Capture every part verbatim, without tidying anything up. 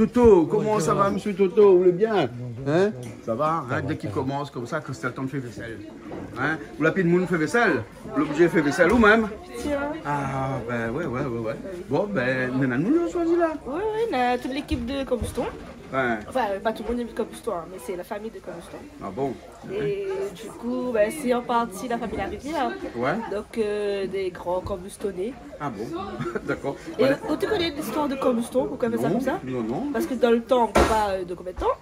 Toto, koman sa va, mésyé Toto ? Ou lé bien ? Bonjour, hein ? Sa va, hein ? Dé k'i komans konmsa, kan sé lo tan fé vésèl. Hein ? Ou la pi d'moun fé vésèl ? Ou lé oblizé fé vésèl ou mèm ? Tiens. Ah, ben ouais, ouais, ouais, ouais. Bon, ben, néna moun la shoizi la. Oui, oui, néna tout lékip de Combuston. Ouais. Enfin, euh, pas tout le monde habite Combuston, hein, mais c'est la famille de Combuston. Ah bon ? Et du coup, bah, c'est en partie la famille Larivière. Ouais. Donc, euh, des grands combustonais. Ah bon ? D'accord. Et ou té koné listoir de Combuston, pourquoi i apèl sa konmsa ? Non, non, non. Parce que dans le temps, on parle de combien de temps ?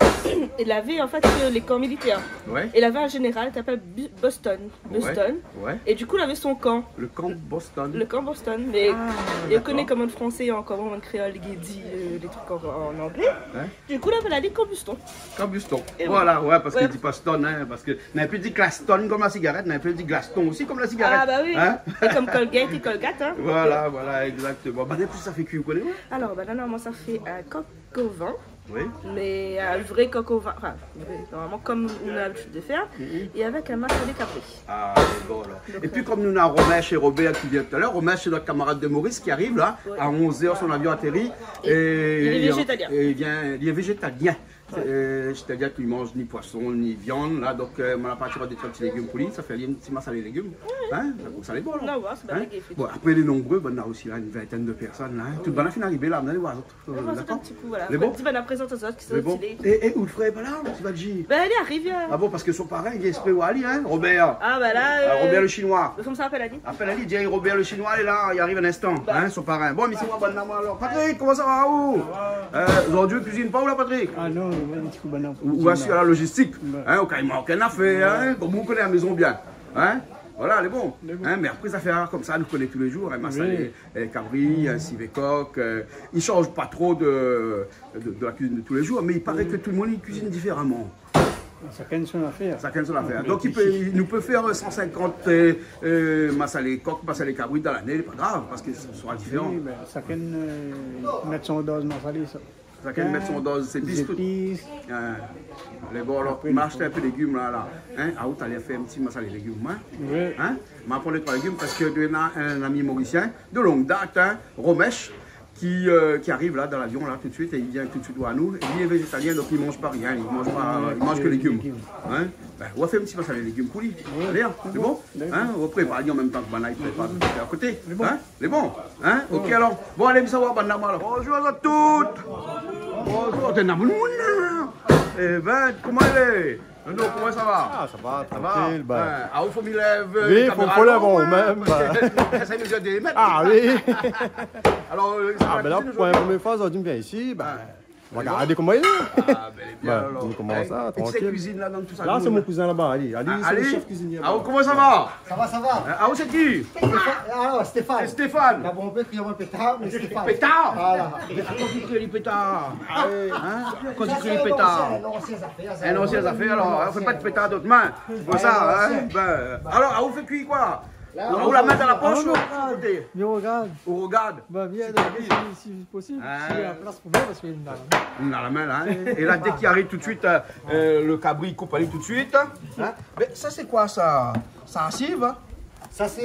Il avait en fait euh, les camps militaires. Ouais. Il avait un général qui s'appelle Bu- Boston. Ouais. Boston. Ouais. Et du coup, il avait son camp. Le camp Boston. Le camp Boston, mais Ah, il d'accord. Connaît comme un français, encore un créole qui dit euh, des trucs en, en anglais. Hein ? Du coup, la, la di Combuston. Combuston. Et voilà, ouais, parske li di pa Stone, hein, parske néna pi di Glaston konm la sigarèt, néna pi di Glaston osi konm la sigarèt. Ah, bah oui. Hein ? Et comme Colgate et Colgate, hein. Voilà, voilà, exactement. Banna, kosa sa fé kui, ou koné, ouais ? Alors, bah, non, non, moi, ça fait un coq au vin. Oui. Mais un vrai coq au vin, enfin, vrai, normalement, comme on a l'habitude de faire, et avec un massalé cabri. Ah, bon, alors. Et puis, euh, comme nou néna Romesh et Robert qui viennent tout à l'heure, Romesh, c'est notre camarade de Maurice qui arrive là, à onze heures, son avion atterrit. Et il est végétalien. Et il vient, il est végétalien. Euh, c'est-à-dire qu'il mange ni poisson, ni viande, là, donc, euh, on va partir des petits légumes pour lui, ça fait un petit massalé légumes. Hein ? Donc, ça, c'est bon, là. Bon, après, les nombreux, ben, on a aussi là une vingtaine de personnes, là, hein. Tout le monde a fini d'arriver, là, on va aller voir. D'accord. Lé bon. Di banna prézant azot, ki sa lé bon. É, é ou lo frèr lé pa la, ou va di ? Ben, li ariv, euh. Ah bon, parske son parin, li lé ésprè ou ali, hein, Robert. Ah, bah là, euh, Robert le Chinois. Konmsa i apèl ali. Apèl ali, di Robert le Chinois, li lé la, li ariv in instan, hein, son parin. Bon, mé sé moin, banna, moin, alor. Patrick, koman sa va, ou ? Euh, zordi, ou kuizine pa ou la, Patrick ? Ah non, moin, in ti kou banna. Ou, ou asir la logistik, hein, au cas où, okin afèr, hein, konm ou koné la mézon bien, hein. Voilà, lé bon. Lé bon. Hein, mé apré, zafèr konmsa, nou koné tou lé zour, hein, massalé, euh, kabri, euh, sivé kok, euh, i shanj pa tro de, de, de la kuizine de tou lé zour, mé i paré ke tout le moun i kuizine diféraman. Shakinn son afèr. Shakinn son afèr. Donk, i pé, nou pé fé san sinkant, euh, euh, massalé kok, massalé kabri dan lané, lé pa grav, parske sa sra diféran. Oui, ben, shakinn, euh, mèt son doz massalé, sa. Shakinn i mèt son doz zépis, tout. Zépis. Hein. Lé bon, alor, apré, ma ashté in pé légim la, la. Hein ? Ah, ou talèr fé in ti massalé légim, hein ? Oui. Hein ? Ma pran dé troi légim parske nou néna in ami morisien de long dat, hein, Romesh, ki, euh, ki ariv la dan lavion la tout de suite é li vien tout de suite voir nou. É li lé végétalien, donk li manz pa rien, li manz pa, li manz ke légim. Hein ? Ben, ou va fé in ti massalé légim pou li. Oui. Alé, hein, lé bon ? Hein ? Ou prépar ali an mèm tan ke banna i prépar a koté. Lé bon. Hein ? Lé bon. Ok, alor. Bon, alé, mi sava voir banna, moin, alor. Bonjour azot tout. Bonjour, té na moun, moun la. Eh ben, koman i lé ? Nono, koman sa va ? Ah, sa va, trankil, ben. Ah, ou fo mi lèv, euh, lé kaméra, fo lèv, hein, mèm, parske sa i mèt. Ah oui. Alor, euh, sa va, la, kuizine pou in promié foi, zordi mi vien isi, ben, nou va gard koman i lé. Ah, ben, lé bien, alor. Hein, koman sa, trankil. Kisa i kuizine la, dan tout sa ? La, sé mon kouzin laba, ali. Ali, sé le chef cuisinier. Ah, koman sa va ? Sa va, sa va. Hein, ah, ou sé ki ? Stéphane. Ah, Stéphane. Stéphane. D'abor, ou pé kriy amoin Pétard, mé Stéphane. Pétard ? Voilà. Mé akoz ou kriy ali Pétard ? Ah oui. Hein ? Akoz ou kriy ali Pétard ? Sa sé in ansien zafèr, sa. In ansien zafèr, alor, hein, fé pa de pétard dan out min. Konmsa, hein ? Ben, alor, ah, ou fé kui koi ? La, ou la min dan la posh, ou koté ? Mi rogard. Ou rogard ? Ben, vien, si, si posib, si na plas pou moin, parske na la min. Na la min, la, hein ? É la, dé k'i ariv tout de suite, euh, euh, le kabri i koup ali tout de suite, hein ? Mé sa, sé koi sa ? Sarsiv, hein ? Sa sé...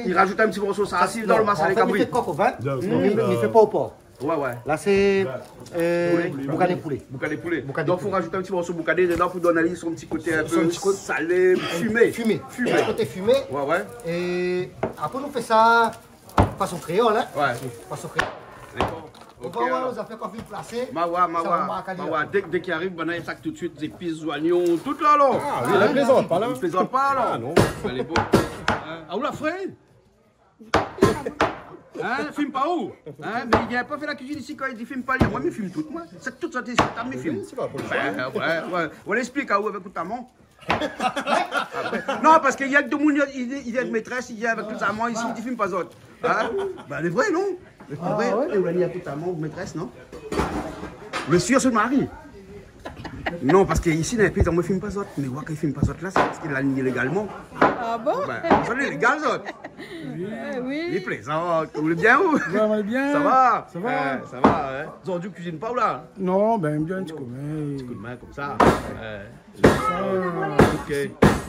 I rajout in ti morso sarsiv dan le massalé kabri. Non, an fèt, mi fé kok o vin, mé mi fé pa o por. Ouais, ouais. La sé, euh, boukané poulé. Boukané poulé. Donk, fo rajout in ti morso boukané dedan pou donn ali son ti koté in pé salé, fimé. Fimé. Fimé. Koté fimé. Ouais, ouais. É apré, nou fé sa fason kréol, hein. Ouais. Fason kréol. D'accord. Ok, alor. Ou va voir, nou la fé koi, fine plasé. Ma voir, ma voir. Dé, dé k'i ariv, banna i atak tout de suite zépis, zoignon, tout la, alor. Ah oui, la plézant pa la. Plézant pa la. Ah non. Alé, bon. Hein, ah, ou la fré ? Hein, film pa ou ? Hein, mé li vien pa fé la kuizine isi kan li di film pa li. Moin, mi film tout, moin. Sé tout sa, sé ta mi film. Oui, sé pa pou le film. Ben, ouais, ouais. Ou la ésplik aou avèk out maman. Non, parske i vien èk demoun, i, i vien èk métrès, i vien avèk tout sa, moin isi, mi film pa zot. Hein ? Ben, lé vré, non ? Lé vré, ou la di avèk out maman, métrès, non ? Mésyé, sé mari. Non, parske isi, dan le péi, moin film pa zot. Mé moin, kan mi film pa zot la, sé parske la ni légalman. Ah bon ? Ben, zot lé légal, zot. Eh oui. Li plézant, ou lé bien ou ? Ouais, on est bien. Sa va ? Sa va. Eh, sa va, in ? Zordi ou kuizine pa ou la ? Non, bin, bien, in ti kou d'min. Ti kou d'min konmsa. Ouais. Sa, OK.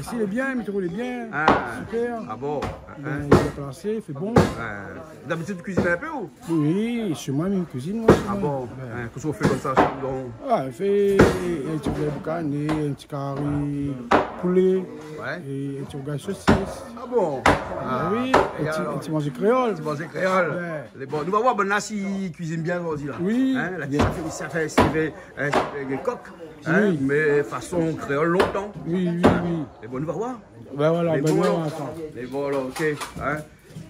Isi lé bien, météo lé bien. Ah. Super. Ah bon ? Bin, lé bien plasé, i fé bon. Ah. Dabitid ou kuizine in pé ou ? Oui, sé moin mèm i kuizine, moin, sé moin. Ah bon ? Bin. Hein, kosa ou fé konmsa, donk ? Ah, i fé in ti rougay boukané, in ti kari poulé, ouais, é in ti rougay sosis. Ah bon ? Ah oui, é in ti, alor ? In ti manzé kréol. In ti manzé kréol. Ouais. Lé bon. Nou va voir, bin, la, si i kuizine bien zordi la. Oui. Hein, la, bien. Sa fé, sa fé, sa fé, hein, sa fé dé kok, hein, oui, mé fason kréol lontan. Oui, oui, oui. Lé bon, nou va voir. Bin voilà, bin bon, alor. Lé bon, alor, OK, hein.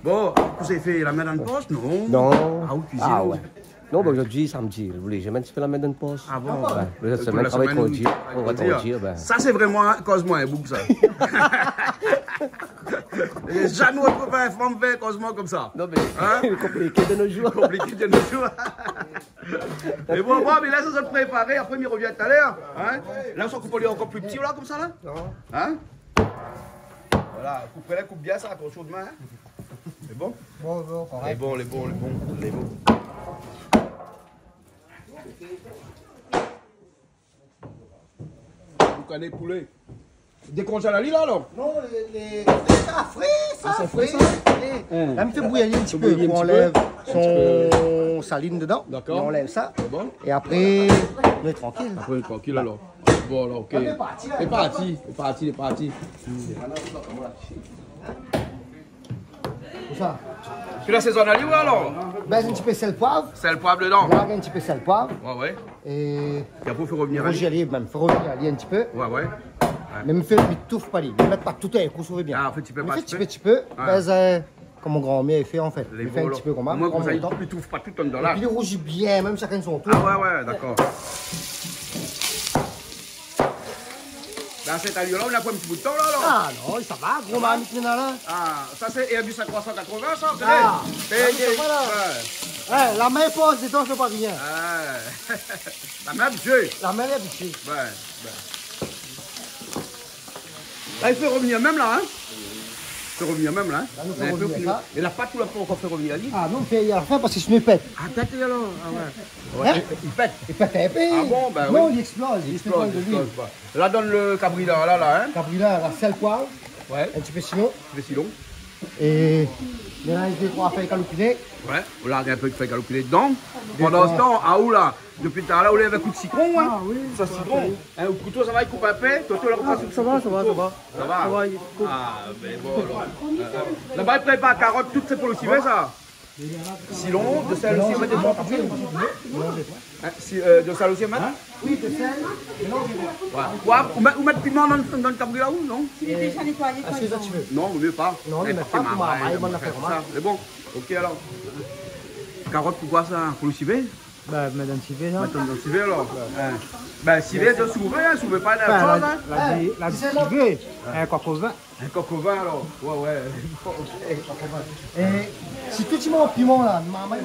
Bon, ou sa fé la min dan pos, non ? Non. Ah, ou kuizine, ah ouais. Non, bin, zordi, samdi, ou lé zamé in ti pé la min dan pos. Ah bon ? Ouais. Sèt semèn, la travay semèn, tro dir, travay tro dir, bin. Sa, sé vréman, koz amoin, in boug, sa. Zamé ou trouv in fanm fé koz amoin konmsa. Non, mé, hein ? Konpliké de nos jours. Konpliké de nos jours. Mé bon, bon, mé la, sa, sa préparé, apré, mi revien talèr, hein ? La, ou sa koup ali ankor pli pti, la, konmsa, la ? Non. Hein ? Voilà, koup, koup bien sa, atansion out min, hein ? Lé bon ? Bon, bon, korèk. Lé bon, lé bon, lé bon, lé bon. Boukané poulé. Dékonzèl ali la, alor ? Non, lé, lé, lé sa fré, sa, ah, sa fré, sa. Fré. Hein. La, mi fé bouyi in ti pé pou anlèv son saline dedan. Dakor. É anlèv sa. Bon. É apré, nou lé trankil. Apré, nou lé trankil, alor. Bon, alor, OK. Lé parti, la. Lé parti, lé parti, lé parti. Pou sa. Pi la, sézone ali, ouais, alor ? Bin, in ti pé sèl poiv. Sèl poiv dedan. Voilà, in ti pé sèl poiv. Ouais, ouais. É apré, ou fé revnir ali. Rougir ali, mèm, fé revnir ali in ti pé. Ouais, ouais. Mé mi fé, mi touf pa li. Mi mèt pa tout in kou, sa i vé bien. Ah, ou fé ti pé pa ti pé. Mi fé ti pé, ti pé. Ouais. Bin, euh, konm mon granmèr i fé, an fèt. Lé bon, alor. Mi fé in ti pé konmsa, mi pran mon tan. Ou touf pa tout dedan la. Épi li rouzi bien, mèm shakinn son tour. Ah ouais, ouais, dakor. Dan sèt ali la, ou na pa in ti bout tan la, alor ? Ah non, sa va, gro marmit néna la. Ah, sa sé Airbus A trois cent quatre-vingts, sa, ou koné ? Ah, sa, sé pa la. Ouais. Eh, la min i poz dedan, sé pa rien. Ah. La min abitié. La min abitié. Ouais, ouais. La, i fé revnir mèm la, hein ? I fé revnir mèm la, hein ? La, nou fé revnir sa. É la pat, ou la pa ankor fé revnir ali ? Ah non, mi fé a la fin parské sinon i pèt. Ah, pèt, alor ? Ah ouais. Ouais, hein ? I, i pèt. I pèt in pé. Ah bon, bin oui. Non, li ésploz, li ésploz de luil. I ésploz, i ésploz. La, dann lo kabri la, la, la, hein ? Kabri la, la, sèl, poiv. Ouais. In ti pé sitron. In ti pé sitron. É mélanz dé, troi fèy kaloupilé. Ouais, ou larg in pé fèy kaloupilé dedan. Dé, troi. Pandan se tan, ah, ou la, dopi talèr la, ou lèv in kou d'sitron, hein ? Ah oui. Sa, sitron. Hein, out kouto, sa va, i koup in pé. Toto, la, ou pas out kouto. Ah, sa va, sa va, sa va. Sa va ? Sa va, i koup. Ah, bin bon, alor. Euh, euh, laba, i prépar karot, tout, sé pou lo sivé, sa. Sitron, de sèl osi, ou mèt dedan. Mélanz dé troi. Hein, si, euh, de sèl osi, ou mèt ? Hein ? Oui, de sèl. Mélanz dé troi. Ouais. Ouais, ou mèt, ou mèt piman dan, dan kabri la, ou non ? Si lé déza nétoiyé, kan i manz. Èske sa ou vé ? Non, ou vé pa. Non, ou mèt pa, pou marmay, bann zafèr konmsa. Mé bon, OK, alor. Karot, poukoi sa ? Pou lo sivé ? Bin, mèt dann sivé, non ? Mèt dann sivé, alor. Ouais. Bin, sivé, sa, si ou vé, hein, si ou vé pa, la, la, la, sivé, in kok o vin. In kok o vin, alor. Ouais, ouais. É si tout i manz piman la, marmay.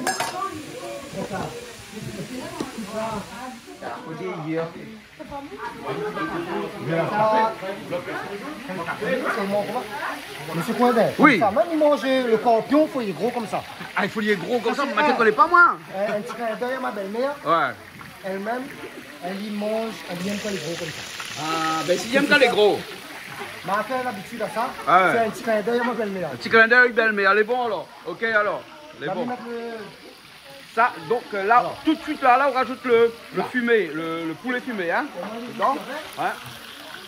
Mésyé Coindin, oui, konmsa, mèm i manz lo skorpion, fo li lé gro konmsa. Ah, i fo li lé gro konmsa, mé mi koné pa, moin. In, in ti klin d'èy a ma bèl-mèr. Ouais. Èl mèm, èl i manz, èl i yèm kan lé gro konmsa. Ah, bin, si li yèm kan lé gro. Ma fé labitid a sa, ah ouais, sé in ti klin d'èy a ma bèl-mèr. In ti klin d'èy, bèl-mèr, lé bon alor. OK, alor. Lé bon. Sa, donk, euh, la, alor, tout de suite, la, la, ou rajout le, le fimé, le, le poulé fimé, hein, dedan. Ouais.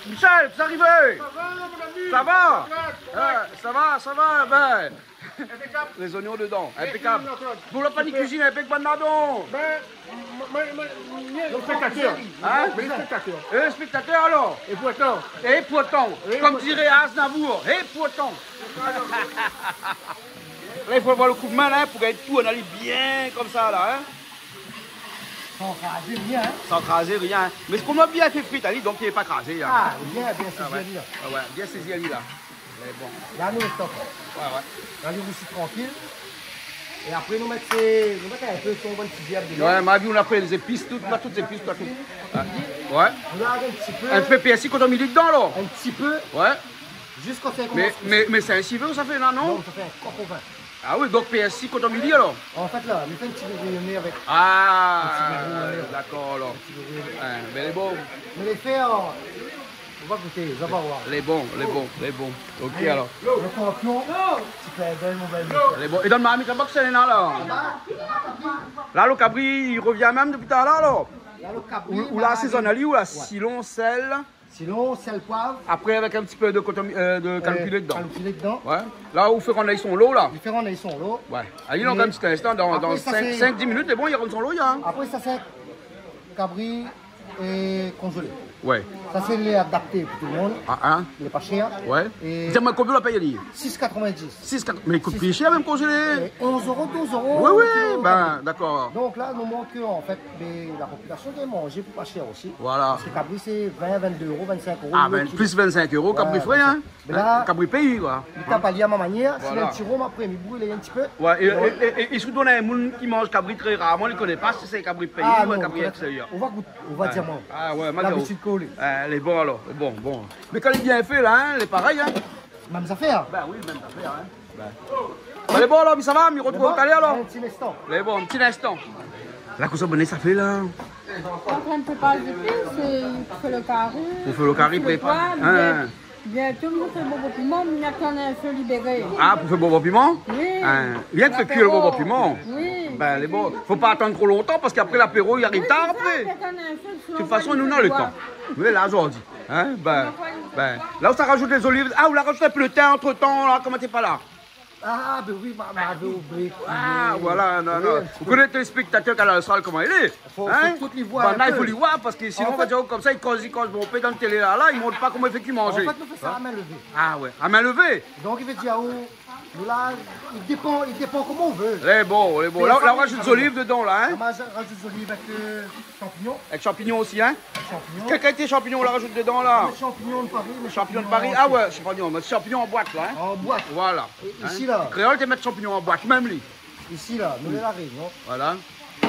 Michel, ou arivé ? Sa va, mon ami ? Sa va ? Sa va ? Euh, sa va, sa va, bin. Inpékab. Lé zoignon dedan, inpékab. Bon, la pa ni kuizine avèk bann ladon. Bin, moin, moin, moin, moin, spéktatèr. Hein ? Moin spéktatèr. Euh, spéktatèr, alor ? É pourtan. É pourtan, é pourtan, konm diré Aznavour, é pourtan. La, i fo avoir lo kou d'min, la, pou gingn tourn ali bien konmsa, la, hein. San krazé rien, hein. San krazé rien, hein. Mé konm la bien fé frit ali, donk li lé pa krazé, hein. Ah, bien, bien sézi ali, la. Ah ouais, bien sézi ali, la. Mé bon. La, nou lé top. Ouais, ouais. La, nou lé osi trankil. É apré, nou mèt sé, nou mèt in pé son bann ti zèrb dedan. Ouais, ma vi, ou la pran lé zépis, tout, la, tout zépis, la, tout. Ouais. Nou la in ti pé. In pé pèrsi, koton mili dedan, la. In ti pé. Ouais. Ziska sa i komans pousé. Mé, mé sé in sivé ou sa fé la, non ? Non, sa fé in kok o vin. Ah oui, donk pèrsi koton mili alor ? An fèt la, mi fé in ti bouyon avèk. Ah, dakor alor. In ti bouyon. Bin, lé bon. Mé lé fé, euh, nou va gouté, nou va voir. Lé bon, lé bon, lé bon. OK alor. Lo kanpion, ti klin d'èy, mon bèl. Lé bon. É dann marmit laba, kosa néna la ? La, lo kabri i rovien mèm dopi talèr alor ? La, lo kabri, ou la asézone ali, ou la, selon sèl. Selon sèl, poiv. Apré, avèk in ti pé de koton, euh, de kaloupilé dedan. Kaloupilé dedan. Ouais. La ou fé rann ali son lo la. Li fé rann ali son lo. Ouais. Ali, dan in ti instan, dan, dan sink, sink, dis minit, lé bon, li rann son lo, li, hein. Apré sa sé kabri konzélé. Ouais. Sa sé lé adapté pou tout le moun. Ah, hein. Lé pa shèr. Ouais. Di amoin konbien ou la pèy ali ? Sis katrevindis. Sis, kat-, mé i kout pli shèr mèm konzélé. Euh, onz euro, douz euro. Oui, oui, lo kilo, bin, kabri. Dakor. Donk la nou mank, an fèt, mé la popilasion i gingn manzé pou pa shèr osi. Voilà. Parske kabri sé vin, vin-dé euro, vin-sink euro. Ah, lo kilo. Plis vin-sink euro, kabri fré, hein. Mé la, kabri péi, koi. Mi tap ali a ma manièr, si néna in ti rom apré, mi bril in ti pé. Ouais, é, é, é, é si ou done in moun ki manz kabri trè rarman, li koné pa si sé kabri péi ou kabri èkstérièr. Ah non, ou va gout, ou va di amoin. Ah ouais, ma di aou. Labitid kolé. Ah, lé bon alor, lé bon, bon. Mé kan lé bien fé la, hein, lé parèy, hein. Mèm zafèr. Bin oui, mèm zafèr, hein. Bin. Alé, bon, alor, mi sava, mi rotrouv talèr alor. Lé bon, in ti instan. Lé bon, in ti instan. La, kosa Boné sa fé la ? Antrin prépar zépis, é fé lo kari. Pou fé lo kari, prépar. Hein. Bientôt nou fé bonbon piman, mé mi atann in fé libéré. Ah, pou fé bonbon piman ? Oui. Hein. Rienk fé kui lo bonbon piman. Oui. Bin, lé bon. Fo pa atann tro lontan parske apré lapéro i ariv tar apré. De tout fason nou néna lo tan. Mé la, zordi. Hein, bin, bin. La ou sa razout lé zoliv. Ah, ou la razout in pé lo tin antretan la, koman té pa la ? Ah, bin oui, ma, ma, mavé oublié. Ah, voilà, non, non. Oui, in ti pé. Ou koné téléspèktatèr Kanal Austral koman i lé. Fo, fo tout li voir in pé. Banna i fo li voir parske sinon, an fèt, ou va dir, oh, konmsa i koz, i koz bonpé dann télé la, la i mont pa koman i fé kui manzé. An fèt nou fé sa a min lévé. Ah ouais, a min lévé. Donk i vé dir, oh, nou la, i dépan, i dépan koman ou vé. Lé bon, lé bon. La, la ou razout zoliv dedan la, hein. La ma razout zoliv avèk, euh, Shanpignon. Avèk shanpignon osi, hein ? Shanpignon. Kèl kalité shanpignon ou la razout dedan la ? Shanpignon de Paris, mé shanpignon de Paris. Ah ouais, shanpignon, mé shanpignon an boit la, hein ? An boit. Voilà. É isi la ? Kréol té mèt shanpignon an boit mèm li. Isi la, nou lé La Rényon. Voilà.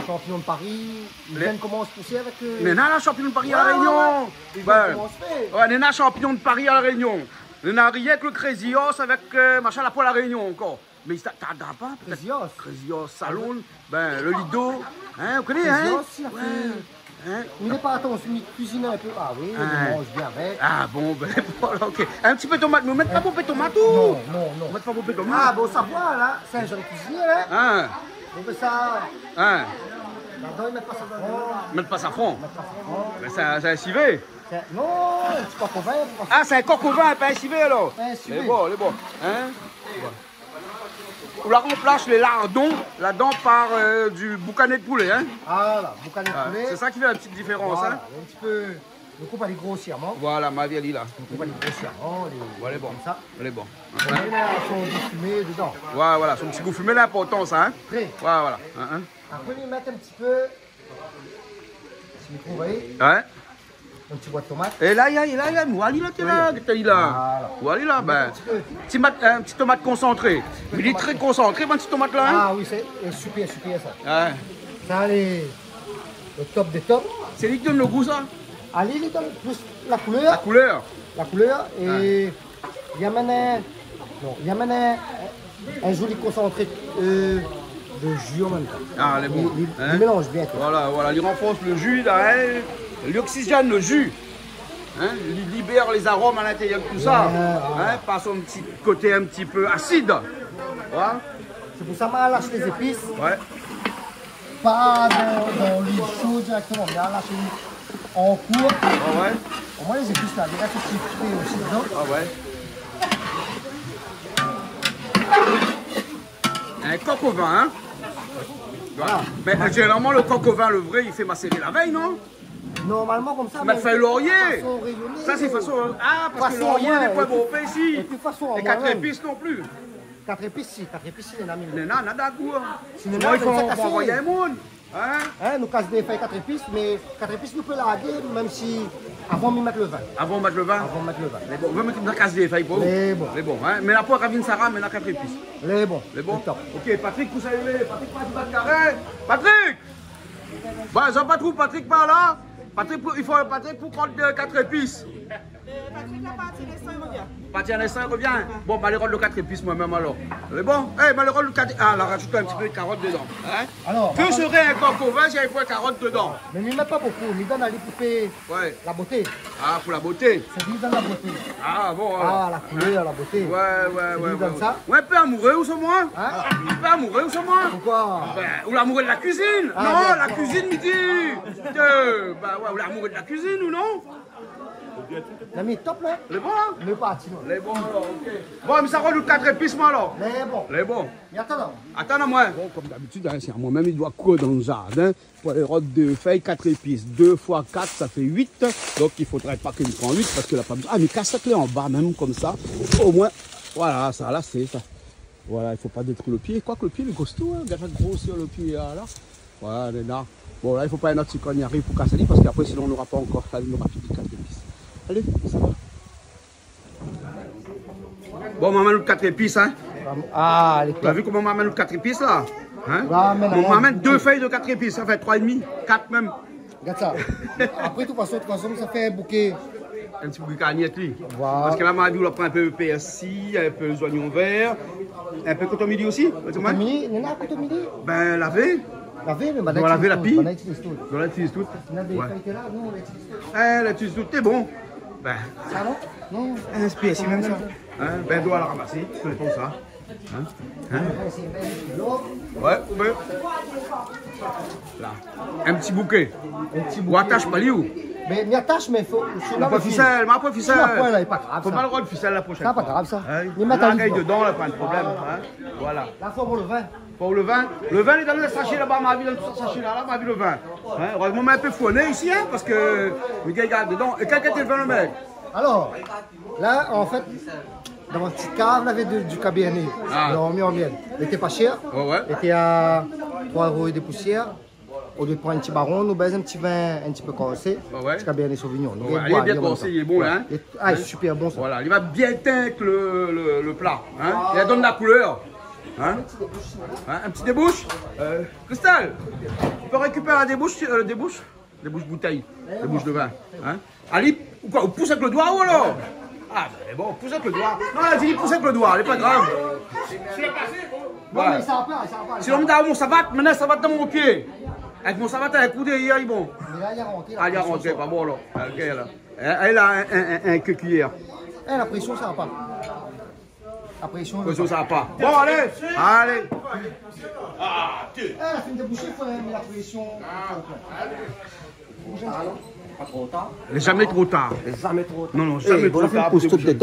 Shanpignon de Paris, i vien komans pousé avèk, euh... Mé néna shanpignon de Paris a La Rényon. Ouais, ouais. I vien komans fé. Ouais, néna shanpignon de Paris a La Rényon. Néna rienk lo Crazy Horse avèk, euh, machin la pou La Rényon ankor. Mé sa, ta, ta pa, pétèt Crazy Horse. Crazy Horse Saloon, bin, lo Lido, hein, ou koné, hein ? Crazy Horse, si, la fé. Hein ? Mé lé pa, atann, mi kuizine in pé. Ah oui, nou manz bien avèk. Ah bon, bin, voilà, OK. In ti pé tomat, mé mèt pa bonpé tomat ou ? Non, non, non. Mèt pa bonpé tomat. Ah bon, sa va la, sé in zoli kuizinié la. Hein ? Donk sa, hein ? Ladan i mèt pa safran. Mèt pa safran. Mèt pa safran. Mé sé, sé in sivé. Sé, non, in ti kok o vin, pa... Ah, sé in kok o vin, pa in sivé alor. Pa in sivé. Lé bon, lé bon. Hein ? Bon. Ou la ranplas lé lardon ladan par, euh, di boukané de poulé, hein ? Ah, la, boukané de poulé. Ah, sé sa ki fé la ti diférans, hein ? Voilà, in ti pé, nou koup ali grosièrman. Voilà, ma vi ali la. Nou koup ali grosièrman, lé, voilà, lé bon, konmsa. Lé bon. Mé la, son gou fimé dedan. Ouais, voilà, son ti gou fimé, lé inportan sa, hein ? Trè. Ouais, voilà. Hein, hein. Apré, mi mèt in ti pé, si mi trouv, voyé ? Ouais. In ti bwat tomat. É la, la, la, la, ou ali la, té la, té la. Voilà. Ou ali la, bin, in ti pé. Ti mat-, in ti tomat konsantré. Mé li lé trè konsantré, bann ti tomat la, hein. Ah oui, sé, euh, super, super sa. Ouais. Sa lé lo top dé top. Sé li ki donn lo gou sa ? Ali, li donn plis la koulèr. La koulèr. La koulèr é li amèn in, non, li amèn in, in zoli konsantré, euh, de ji an mèm tan. Ah, lé bon. Li, li, li mélanz bien, koi. Voilà, voilà, li ranfors lo ji la, hein, li oksizèn lo ji. Hein, li libèr lé zarom a lintérièr de tousa. Ouais, ouais. Hein, par son ti koté in ti pé asid. Voilà. Sé pou sa ma lash lé zépis. Ouais. Pa dan, dan luil sho dirèkteman, mé la, la, sé an kour. Ah ouais. Omoin lé zépis la, li rès in ti pé osi dedan. Ah ouais. In kok o vin, hein ? Voilà. Mé, euh, zénéralman, lo kok o vin, lo vré, i fé maséré la vèy, non ? Normalman, konmsa, mé fèy lorié. Fason rényoné. Sa sé fason, hein. Ah, parske lorié, lé poin bonpé isi. Épi fason, é kat épis non pli. Kat épis, si, kat épis, si, néna, mé néna, néna dagou, hein. Sinon, i fo anvoy in moun. Hein ? Hein, nou kas dé fèy kat épis, mé kat épis nou pé largé, mèm si avan mi mèt lo vin. Avan mèt lo vin ? Avan mèt lo vin. Lé bon, mèm si nou kas dé fèy pou... Lé bon. Lé bon, hein. Mé la pou Ravine Sara, mé la kat épis. Lé bon. Lé bon ? Lé top. OK, Patrik, kosa i lé ? Patrik, pa di bat karé. Patrik ! Bon, zot pa trouv Patrik par la ? Patrik, pou, i fo Patrik pou pran, euh, kat épis. Euh, Patrick la parti, l'instan li revien. Parti a l'instan li revien. Bon, ma alé rod lo kat épis moin mèm alor. Lé bon ? Eh, ma alé rod lo kat, ah, la rajout in ti pé karot dedan. Hein ? Alors, que serait un coq au vin si il y avait pas de carotte dedans ? Mé mi mèt pa bonpé, mi done ali pou fé la boté. Ah, pou la boté. Sé li done la boté. Ah bon, alor. Ah, la koulèr, la boté. Ouais, ouais, ouais. Sé li done sa. Ouais, in pé amouré ou sa, moin ? Hein ? In pé amouré ou sa, moin ? Pourquoi ? Ben, ou lamouré de la kuizine. Ah, non, bien. La kuizine, mi di. Euh, ben ouais, ou lamouré de la kuizine ou non ? Lé bon, hein ? Lé parti, moin. Lé bon, alor, ok. Bon, mi sa rod lo kat épis, moin, alor. Lé bon. Lé bon. Mé atann, non. Atann, moin. Bon, comme d'habitude, hein, c'est à moi-même, il doit courir dans le jardin. Pou alé rod dé fèy kat épis, deux fois quatre, ça fait huit. Donc, il faudrait pas qu'il me prend huit parce que la pa besoin. Ah, mé kas sa lé anba mèm, konmsa. Au moins, voilà, sa la, sé sa. Voilà, il faut pas détruire le pied. Quoique le pied, il est costaud, hein. Gard la grosèr lo pié, hein, la. Voilà, lé la. Bon, la, il faut pas in ot siklone i ariv pou kas ali, parce qu'après, sinon, on n'aura pas encore. Sa, nou nora pi kat épis. Alé, sa va. Bon, ma amenn lo kat épis, hein. Ah, lé top. Ou la vi koman ma amenn lo kat épis, la ? Hein ? Bon, ma amenn dé fèy de kat épis, sa fé troi é demi, kat mèm. Gard sa. Apré, tout fason, tout fason, sa fé in bouké. In ti bouké kagnèt, li. Voilà. Parske la, ma di, ou la pran in pé pèrsi, in pé zoignon vèr, in pé kotomili osi, ou la di amoin ? Kotomili, néna kotomili ? Ben, lavé. Lavé, mé banna i itiliz tout. Banna i itiliz tout. Néna dé fèy la, nou, nou la itiliz tout. Eh, la itiliz tout, lé bon. Ben. Sa, non ? Non. Eh, sé pèrsi mèm, sa. Hein ? Ben, doi la ramasé, sé konmsa. Hein ? Hein ? Ouais, ouais. La. In ti bouké. In ti bouké. Ou atash pa li, ou ? Mé mi atash, mé fo, si ou na pa fisèl, mé apré fisèl. Si ou na poin, la, lé pa grav, sa. Fo pa rod fisèl la proshèn foi. Sa pa grav, sa. Hein ? Mi mèt ali dedan, la, pa de problèm, hein. Voilà. La, fo pou lo vin. Pou lo vin. Lo vin, lé dan lo sashé laba, ma vi dan tout sashé la, la, ma vi lo vin. Hein ? Erèzman, ma in pé fourné isi, hein, parske mi gingn gard dedan. É kèl kalité lo vin, lo mèk ? Alor, la, an fèt, dan mon ti kav, navé de, du cabernet. Ah. Lé an mièl. Lété pa shèr. Ouais, ouais. Lété a troi éro é dé pousièr. Olié pran in ti baron, nou bèz in ti vin in ti pé korsé. Ouais, ouais. Ti cabernet sauvignon. Nou boi bien korsé, lé bon, hein. Hein ? Ah, lé super bon, sa. Voilà, li va bien tink lo, lo, lo pla, hein. Li va donn la koulèr. Hein ? Hein, in ti déboush. Euh, Christelle, tu peux récupérer la débouche, euh, débouche ? Déboush boutèy, déboush de vin, hein. Ali, ou koi, ou pous avèk lo doi, ou alor ? Ah, ben, bon, pous avèk lo doi. Non, la di, pous avèk lo doi, lé pa grav. Voilà. Sinon, mi done mon savat, mi mèt savat dan mon pié. Avèk mon savat, in kou dèrièr, lé bon. Mé la, li la rantré, la présion, sa. Ah, li la rantré, pa bon, alor. Ok, la. Hein, èl la in, in, in, in kuiyèr. Eh, la présion, sa va pa. La présion, sa va pa. Bon, alé, alé. Eh, la fine déboushé, fo, hein, mé la présion. Pa tro tar. Lé zamé tro tar. Lé zamé tro tar. Non, non, zamé tro tar pou déboushé.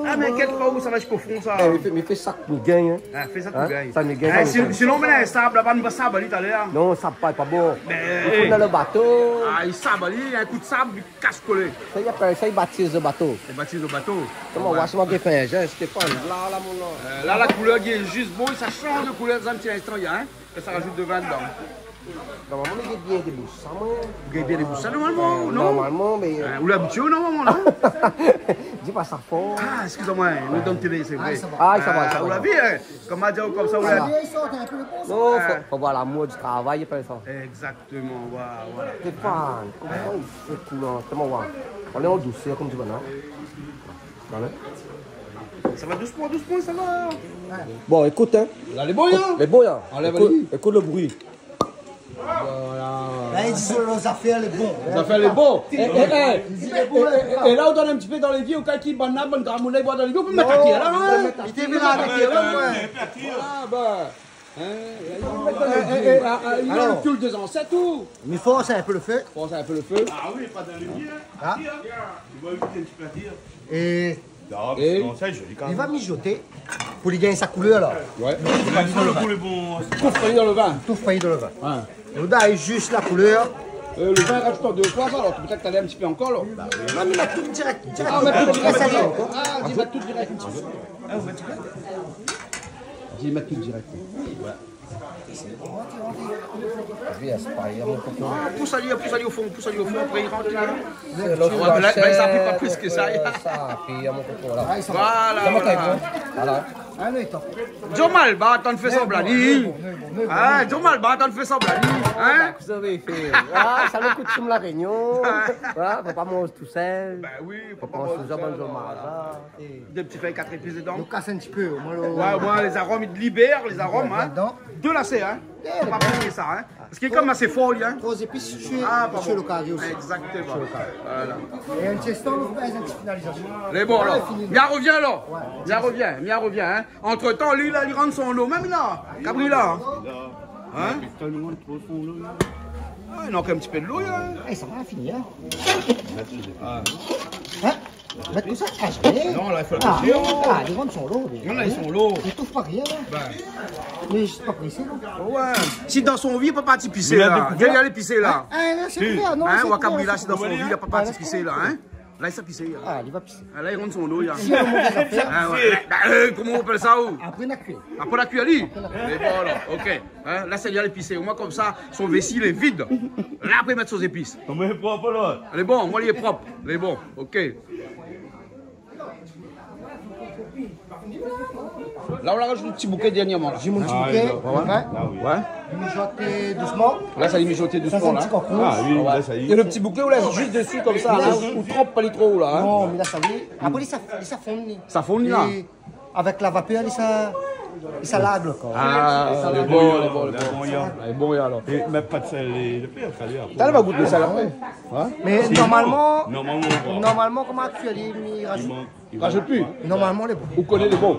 Ah, mé inkièt pa, ou, sa va ziska fon, sa. Eh, mé fé, mé fé sak mi gingn, hein. Ah, fé sak mi gingn. Sak mi gingn. Eh, sinon, mé la, sab laba, nou va sab ali talèr. Non, sab pa, pa bon. Mé i fo dan lo bato. Ah, i sab ali, in kou d'sab, kas kolé. Sa i apèl, sa i batiz lo bato. I batiz lo bato. Koman, ouais. Wa, si moin ki fé in zès, Stéphane. La, la, mon la. Euh, la, la koulèr lé zis bon, sa i shanj de koulèr dan in ti linstan, hein. É sa rajout de vin dedan. Normalman, mi gingn bien déboush sa, moin. Ou gingn bien déboush sa, normalman, ou non ? Normalman, mé, euh, ou lé abitié, normalman, non ? Di pa sa for. Ah, excusez-moi, nou lé dan télé, sé vré. Ah, sa va. Ah, sa va, sa va. Ou la vi, hein ? Koman dir, konmsa, ou la vi. Voilà. Non, fo, fo voir lamour du travay, i apèl sa. Exactement, voilà, voilà. Stéphane, koman i fé koulèr, koman, voilà. Nou lé an dousèr, konm di banna. Voilà. Sa va dousman, dousman, sa va. Bon, ékout, hein. La, lé bon, hein. Lé bon, hein. Anlèv ali. Ékout, ékout lo bri. Voilà. La, li di, lo zafèr lé bon. Lo zafèr lé bon. Eh, eh, eh. Li di, lé bon, hein. É la, ou done in ti pé dan lévié, ou kal ki bann la, bann gramoun la i boi dan lévié, ou pé mèt atyèr la, hein. Li té vien avèk li, ouais. Voilà, ben. Hein, eh, eh, eh, ah, ah, li na lo toul dé zansèt, ou ? Mi fors in pé lo fé. Fors in pé lo fé. Ah oui, pa dan lévié, hein. Ah. Atyèr, hein. Li boi in ti pé atyèr. É non, mé sinon, sa lé zoli kan mèm. Li va mizoté pou li gingn sa koulèr, la. Ouais. Li va mizoté. Kouf ali dan lo vin. Kouf ali dan lo vin. Ouais. Nou done zis la koulèr. Euh, lo vin, rajout dé foi, sa, alor, pétèt talèr in ti pé ankor, la. Ba oui. Non, mé la tout dirèk, dirèk. Ah, mèt tout dirèk. Ah, di mèt tout dirèk. Di mèt tout dirèk. Voilà. Mi aspar, mon koton. Ah, pous ali, pous ali o fon, pous ali o fon, apré i rant, i rant. Ouais, mé la, ben, sa i fé pa plis ke sa. Sa, pi, mon koton, voilà. Voilà, voilà. Voilà. Ah, non, top. Djo Malba, atann fé sanblan li. Non, non, non, non. Ah, Djo Malba, atann fé sanblan li. Hein ? Kosa ou vé fé ? Ah, sa lo kou d'soum La Rényon. Ah, fo pa manz tousèl. Ben oui, fo pa manz tousèl. Dé ti fèy kat épis dedan. Nou kas in ti pé, omoin lo... Ouais, ouais, lé zarom, i libèr lé zarom, hein. Dedan. Dé lasé, hein. Fo pa oublié sa, hein. Parske li lé kan mèm asé for, li, hein. Tro zépis, sé, ah, pa bon. Sé lo kari osi. Exactement. Sé lo kari. Voilà. É in ti instan, nou fé in ti finalizasion. Lé bon, alor. Voilà, fini. Mi arvien, alor. Ouais. Mi arvien, mi arvien, hein. Antretan, li la, li rann son lo mèm la. Kabri la. Hein ? Li rann tro son lo, la. Ah, i mank in ti pé dolo, hein. Eh, sa va fini, hein. Hein ? Mèt kosa ? Ah, zamé. Non, la, i fo... Ah, non, li rann son lo, li. Non, la, li rann son lo. Li touf pa rien, la. Ben. Mé zis pa présé, non ? Ouais. Si dan son vi, li la pa parti pisé, la. Li la dékouvèr. Li la alé pisé, la. Ah, la, sé... Si. Ouvèr, la, sé... Hein, Wakabrila, si dan son vi, li la pa parti pisé, la, hein. La, li sa pisé, la. Ah, li va pisé. Ah, la, li rann son lo, la. Si, la mové zafèr. Ah, ouais. Ben, euh, koman i apèl sa, ou ? Apré, na kui. Apré, na kui ali. Apré, na kui. Lé bon, alor. Ok. Hein, la, sé li la alé pisé. Omoin, konmsa, son vési lé vid. La, apré, mèt son zépis. Omoin lé prop, alor. Lé bon, omoin lé prop. Lé bon, ok. La, ou la razout in ti bouké dèrnièrman, la. Zis mon ti bouké, ouais. Ah, oui. Ouais. Li mijot dousman. La, sa, li mijot dousman, la. Sa, sé in ti konkou. Ah, oui, ouais. La, sa i... É lo ti bouké, ou lès zis dési konmsa, la, ou trap pa li tro, la, hein. Non, mé la, sa, oui. Apré, li sa, li sa fonn, li. Sa fonn, la. É avèk la vapèr, li sa, li sa larg, koi. Ah, lé bon, lé bon, lé bon. Lé bon, ya. Lé bon, ya, alor. É mèt pa d'sèl, lé, lé pèr, sa, li, apré. Talèr, va gout lo sèl apré. Hein ? Mé normalman, normalman, koman aktièl, li razout... Razout pi ? Normalman, lé bon. Ou koné lé bon ?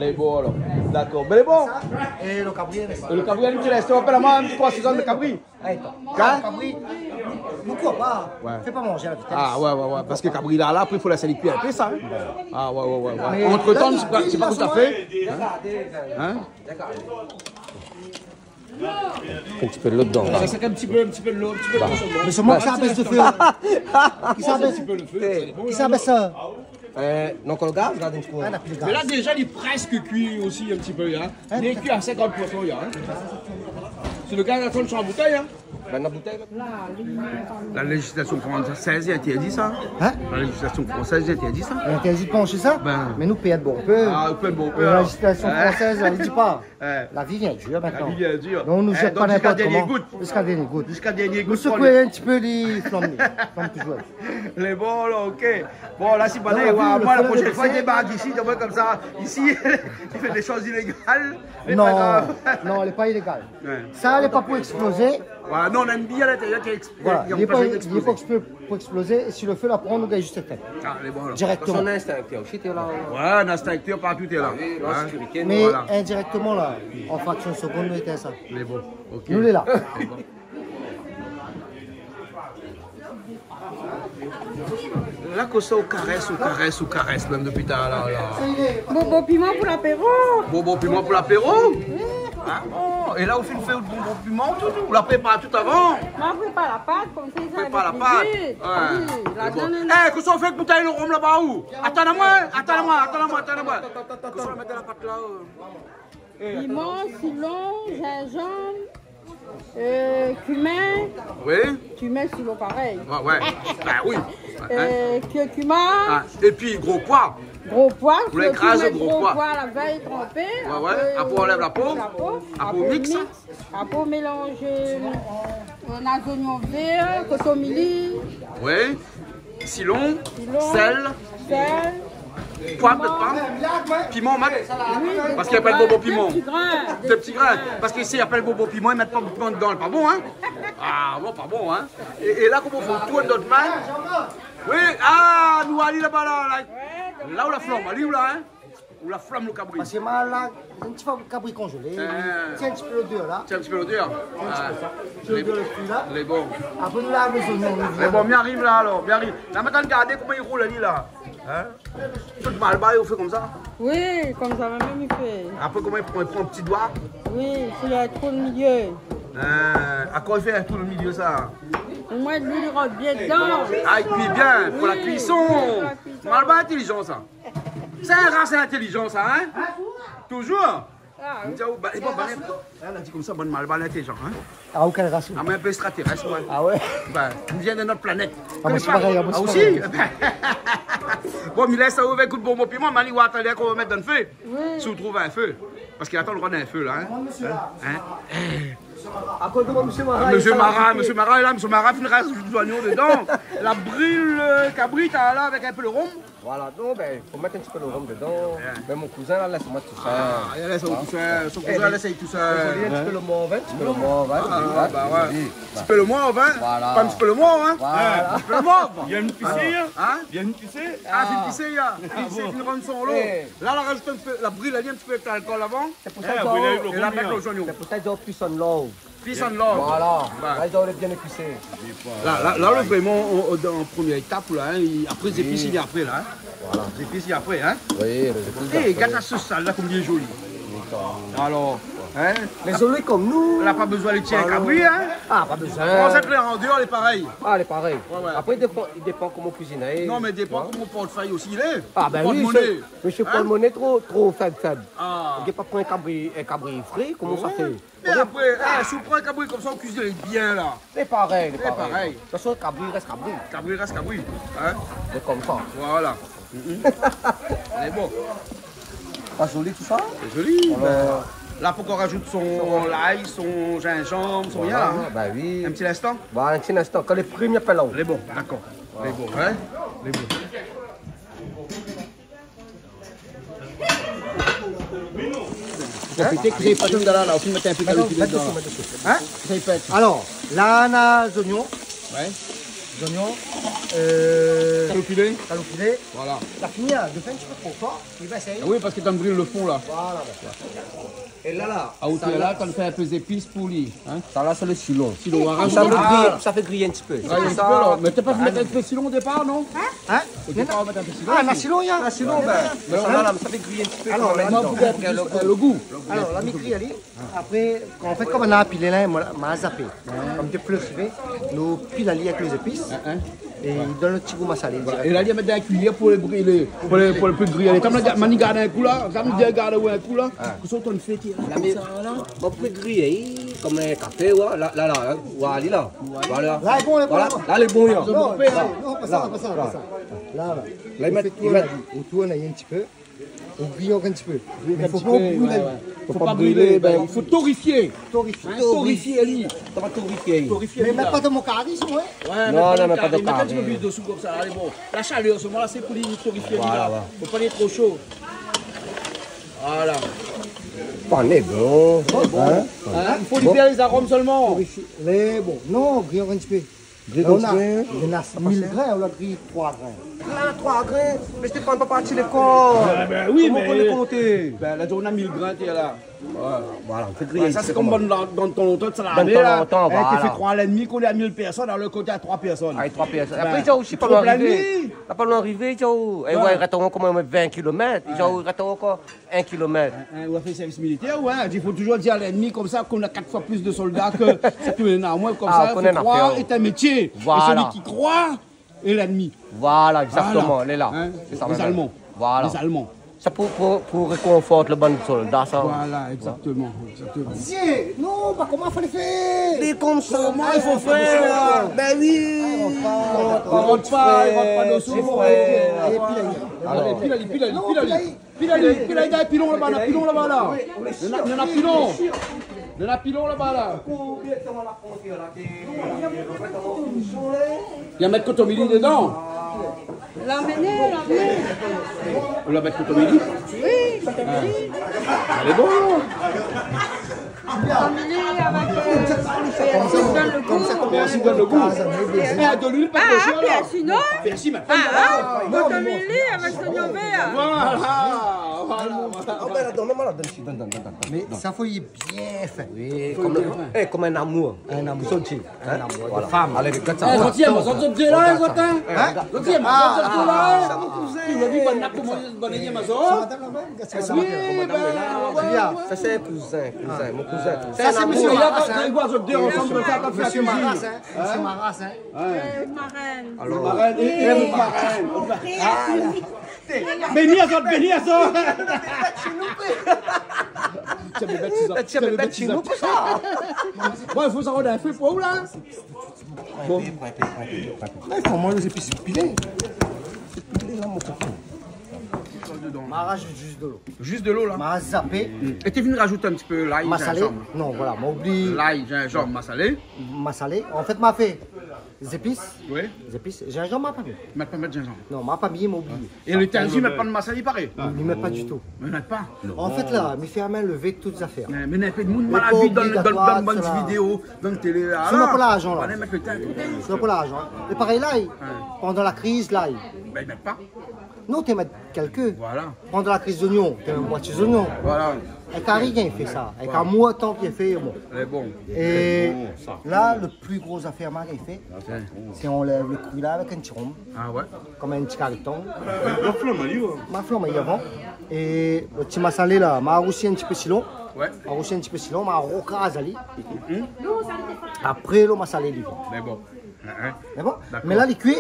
Lé bon, alor. Dakor. Ben, lé bon. É lo kabri, é lo kabri, ou lès, ou apèl amoin, in ti kou asezone lo kabri. Atann. Kan ? Kabri, poukoi pa ? Ouais. Fé pa manzé a la vitès. Ah, ouais, ouais, ouais. Parske kabri la, la, apré, fo lès ali kui in pé, sa, hein. Ah, ouais, ouais, ouais, ouais. Mé antretan, la, sé pa, li, sé pa li, tout a fé. Hein ? Hein ? In ti pé dolo dedan. Sa, sé in ti pé, in ti pé dolo, in ti pé dolo solman. Mé solman, kisa i bès lo fé ? Kisa i bès ? In ti pé lo fé, sa dépend, hein. Kisa i bès sa ? Euh, non, ankor lo gaz, gard in ti pé. Ah, na pi lo gaz. Mé la, déza, li lé prèsk kui osi, in ti pé, hein. Hein ? Li lé kui a sinkant pour san, ya, hein. Si lo gaz la tonm, sé an boutèy, hein. Ben, an boutèy, la. La législation française i interdit sa. Hein ? La législation française i interdit sa. I interdit pa sa ? Ben. Mé nou pé èt bonpé. Ah, nou pé èt bonpé, la législation française, la, li di pa. Hein ? La vi vien dir mintnan. La vi vien dir. Donk, nou zèt pa ninport koman. Ziska dèrnié gout. Ziska dèrnié gout. Ziska dèrnié gout. Nou sekoué in ti pé li flanm, li flanm touzour. Lé bon, la, ok. Bon, la, si, non, la vi, lo fé, lo fé. Moin, la proshèn foi, li débark isi, li anvoy konmsa. Isi, li fé dé shoz ilégal. Mé pa grav. Non, non, lé pa ilégal. Ouais. Sa lé pa pou èksplozé. Voilà, nou, nou èm bien lintérièr ki èks-, voilà, ki anpèsh èksplozé. Lé pa, lé pa pou èksplozé, é si lo fé la pran, nou gingn zis étinn. Ah, lé bon, la. Dirèkteman. Parske nou na in ékstintèr osi, té la. Ouais, nou na in ékstintèr partou, té la. Ah oui, la sékirité, voilà. Mé indirèkteman, la, an fraksion de segonn, nou étinn sa. Lé bon, ok. Nou lé la. Lé bon. La, kosa ou karès, ou karès, ou karès, mèm dopi talèr la, la. Bonbon piman pou lapéro. Bonbon piman pou lapéro ? Oui. Ah bon ? É la, ou fine fé bonbon piman, tout, ou la prépar tout avan ? Ma prépar la pat, konmsa, i sa vit. Prépar la pat. Oui, la, bon. Donn in... Eh, kosa ou fé èk boutèy rom laba, ou ? Atann amoin, atann amoin, atann amoin, atann amoin. Kosa ou la mèt dan la pat la, euh ? Piman, silon, zinzanm, euh, kimin. Oui. Kimin, silon, parèy. Ouais, ouais. Ben oui. Euh, kurkuma. Ah, épi gro poi. Gro poi, sirtou mèt gro poi. Ou ékraz gro poi la vèy, tranpé. Ouais, ouais. Apré, apré, ou anlèv la po. La po. Apré, ou miks. Apré, ou mélanz, euh, na zoignon vèr, kotomili. Oui. Silon, silon, sèl, sèl, poi, pétèt pa. Piman, mèt. Oui. Parske i apèl bonbon piman. Dé ti grin. Dé ti grin. Parske si i apèl bonbon piman, i mèt pa piman dedan, lé pa bon, hein. Ah, bon, pa bon, hein. É, é la, koman i fé ? Ou tourn dan out min. Oui, ah, nou alé laba, la, la. Ouais, la ou la flanm, alé ou la, hein. Ou la flanm lo kabri. Parske ma la, in ti fé kabri konzélé. Ah. Tienbo in ti pé lodèr la. Tienbo in ti pé lodèr. In ti pé sa. Ah. Lé, lodèr lo kui la. Lé bon. Apré, nou lav lé zoignon, nou... Lé bon, mi ariv la, alor, mi ariv. La, mintnan, gard koman i roul, li, la. Hein ? Tout Malba, ou fé konmsa ? Oui, konmsa mèm, mèm i fé. Apré, koman i pran, i pran in ti doi ? Oui, fo fé in trou dan milié. Ah, akoz i fé in trou dan milié, sa ? Omoin, dolo i rant bien dedan. Ah, i kui bien, pou la kuison. Oui, pou la kuison. Malba intélijan, sa. Sé in ras intélijan, sa, hein ? Touzour. Ah, oui. Mi di aou, ba, é bon, ba, la, la di konmsa, bann Malba intélijan, hein ? Ah, ou kèl ras, ou ? Ah, moin, in pé ékstratèrès, moin. Ah ouais ? Ben, nou vien d'in ot planèt. Ah, moin osi, parèy, moin osi, parèy. Ah, osi ? Bon, mi lès sa ouvèr, kout bonbon piman, mani wa talèr koman mèt dan lo fé. Oui. Si ou trouv in fé. Parské atann, nou néna in fé la, in. Hein ? Hein ? Akoz ou demann Mésyé Mara, Mésyé Mara, Mésyé Mara lé la, Mésyé Mara fine razout zoignon dedan. La bril, euh, kabri, la, avèk in pé lo rom. Voilà, non, bin, fo mèt in ti pé lo rom dedan. Ouais. Mé mon kouzin la, lès amoin tousa. Ah, lès amoin tousa. Son kouzin, lès ali tousa. Dézolé, in ti pé lo mov, in ti pé lo mov, in. Ah, bah ouais. Oui. Ti pé lo mov, in. Voilà. Pa in ti pé lo mov, in. Voilà. In ti pé lo mov. Li la fine pisé, in. Hein ? Li la fine pisé. Ah, fine pisé, li la. Ah bon. Li la fine rann son lo. Eh. La, la razout in pé, la bril ali in ti pé d'alkol avan. Sé pou sa, eh, la mèt lo zoignon. Sé pou sa, li di peace and love. Peace and love. Voilà. Bah. La, li di, lé bien épisé. La, la, la, vréman, an, an, an promié étap, la, in, li, apré, zépis, li lé apré, la, in. Voilà. Zépis, li lé apré, in. Oui, lé zépis, eh, apré. Gard la sos sal la, konm li lé zoli. Alor, in. Lé zoli konm nou. La pa bezoin lé tié kabri, in. Ah, pa bezoin. Bon, sa, lé an déor, lé parèy. Ah, lé parèy. Ouais, ouais. Apré, i dépan, i dépan koman ou kuizine, in. Non, mé i dépan koman ou port fèy osi, lé. Ah, bin oui, portmoné. Mésyé Paul Monet, tro, tro fèb, fèb. Ah. Ou gingn pa pran in kabri, in kabri fré, koman sa fé ? Mé apré, eh, si ou pran in kabri konmsa, ou kuizine bien la. Lé parèy, lé parèy. Lé parèy. De tout fason, kabri rès kabri. Kabri rès kabri, in. Sé konmsa. Voilà. Lé bon. Pa zoli tousa ? Lé zoli, bin, la, pou ou razout son lay, son zinzanm, son rien, la, in. Voilà, bah oui. In ti linstan. Voilà, in ti linstan. Kan lé pri, mi apèl aou. Lé bon, dakor. Voilà. Lé bon, in ? Lé bon. Profité ke zot i pèt la, la, ou fine mèt in pé kalifilé dedan la. Mèt dsi, mèt dsi. In ? Zot i pèt. Alor, la, na zoignon. Ouais. Zoignon, euh, kaloupilé. Kaloupilé. Voilà. La fini, in, de fé in ti pé tro for. Li va éséyé. Ah oui, parské ou la bril lo fon, la. Voilà, bon. É la, la, ah, ou sa la, la, ou fé in pé zépis pou li, in ? Sa la, sé lo silon. Silon, ou la razout in pé. Sa fé griy, sa fé griy in ti pé. Griy in ti pé, la. Mé ou la pa mèt in pé silon o dépar, non ? In ? O dépar, non, ou la mèt in pé silon. Ah, na silon, néna. Na silon, bin. Mé sa la, sa fé griy in ti pé. Alor, konm la, non, pou gingn lo gou. Alor, la, mi gri ali. Apré, an fèt, konm nou la pilé la, moin la, ma zapé. Konm té flèr sivé, nou pil ali avèk lé zépis. In, in. É li donn lo ti gou masalé dirèk. Voilà. É la, li mèt dan in kuiyèr pou lé bril, pou lé, pou lé pli griyé. Atann, mani gard in kou la, atann, gard in kou la. Kosa ou tann fé, ti la, la, mé sa la. Bon, pou griyé, konm in kafé, ouais, la, la, la, in, ouais, li la. Voilà. La, lé bon, lé bon. Voilà, la, lé bon, la. Non, non, pa sa, pa sa, pa sa. La, la. La, li mèt, li mèt. Ou tourn in ti pé. Ou griy in ti pé. Mé fo pa ou brilé. Fo pa brilé, bin, fo torifié. Torifié. In, torifié, li. Sa va torifié. Torifié, li, la. Mé mèt pa dan mon kari, sa, ouais. Ouais, mèt pa dan kari. Non, non, mèt pa dan kari. Mèt in ti pé d'luil dsi, konmsa, la, lé bon. La shalèr, solman, la, sé pou li torifié, la. Voilà. Fo pa li tro sho. Voilà. Pa lé bon. Lé bon. In ? In ? I fo li pèrd lé zarom solman. Torifié. Lé bon. Non, griy in ti pé. Griy in ti pé. La, ou na, ou na mil grin, ou la griy troi grin. La, troi grin, mé sé pa, pa parti lékol. Ah, bin oui, mé koman ou lé konté ? Bin, la, ou na mil grin, té la. Ouais. Voilà, ou fé griy in ti pé. Ouais, sa, sé konm dan, dan tan lontan, sa la. Dan tan lontan, voilà. Té fé krwar lènmi k'ou lé a mil pèrsone, alor k'ou lé a troi pèrsone. Ah, troi pèrsone. Bin, apré, i di aou osi, pa loin arivé. Tro lènmi. La pa loin arivé, i di aou, é ouais, rès ankor koman vin kilomèt. I di aou, rès ankor in kilomèt. In, in, ou la fé sèrvis militèr, ouais. I fo touzour dir a lènmi konmsa k'ou na kat foi plis de solda ke sak néna amoin, konmsa, fo krwar lé in métié. Ah, ou koné nafèr. Voilà. É sélui ki kroi lé lènmi. Voilà, égzaktoman, lé la. In ? Sé sa mèm. Lé Zalman. Voilà. Lé Zalman. Sa pou, pou, pou rékonfort lo bann solda, sa. Voilà, égzaktoman, égzaktoman. Zié, non, pa koman fo fé. Lé konmsa. Koman i fo fé ? Bin oui. Ah, i rant pa. I rant pa, i rant pa dosou. Alé, pil ali, pil ali, pil ali. Non, pil ali. Pil ali, pil ali, na pilon laba, na pilon laba la. Néna, néna pilon. Néna pilon laba la. Li la mèt kotomili dedan. La amené, la amené. Ou la mèt kotomili ? Oui, kotomili. Ah. Lé bon. Kotomili avèk, euh, pèrsi i donn lo gou. Pèrsi i donn lo gou. Pèrsi. Eh, de luil, pa tro shèr, la. Ah, pèrsi, non ? Pèrsi, mé pa tro. Ah, kotomili avèk zoignon vèr. Voilà, voilà, voilà. Ah, bin, la, donn, donn, donn, donn. Mé sa, fo li bien fé. Oui, konm, eh, konm in amour. In amour. Soti, in amour de fanm. Voilà. Alé, gard sa. Eh, soti, in, soti la, in, soti. In ? Soti, in, soti la. Ah, sa, mon kouzin. Ou la vi, bann la, koman, bann la, sa va, madam la mèm ? Oui, bin, ouais, ouais. Sa, sé kouzin, kouzin, mon kouzin. Sa, sé mésyé Maras, in. Mésyé Maras, in. Mésyé Maras, in. Ouais. Marène. Alor. Marène, é, é, marène. Ah, la. Béni azot, béni azot. Tiens, bébé, tu sors. Tiens, bébé, tu sors. Bon, i fo sa rod in fé pou ou, la. Bon. Mé fo manz lé zépis pilé. Ma rajout zis dolo. Zis dolo la. Ma zapé. É té vni rajout in ti pé lay, zinzanm. Masalé. Non, voilà, ma oubli. Lay, zinzanm, masalé. Masalé. An fèt, ma fé zépis. Oui. Zépis. Zinzanm, ma pa mi. Mèt pa, mèt zinzanm. Non, ma pa mi, ma oubli. É lé tèl, i mèt pa de masalé, i paré. I mèt pa ditou. I mèt pa. An fèt la, mi fé a min lové tout zafèr. Mé, mé néna in pé de moun, ma la vi dan, dan, dan bann ti vidéo, dan télé la. Sé pa pou larzan la. Sé pa pou larzan. É parèy lay. Pandan la kriz, lay. Bin, i mèt pa. Non, té mèt kèlk. Voilà. Pandan la kriz zoignon, té mèt moitié zoignon. Voilà. É kari, bien fé sa. É kari, moin, tan ki fé, bon. Lé bon. É la, lo pli gro zafèr ma gingn fé, sé anlèv lo kri la avèk in ti rom. Ah ouais. Konm in ti kari tang. Ma flanm ali, ouais. Ma flanm ali avan. É lo ti masalé la, ma rousi in ti pé silon. Ouais. Ma rousi in ti pé silon, ma rokraz ali. Apré, lo masalé li vien. Mé bon. Mé bon. Dakor. Mé la, li kui.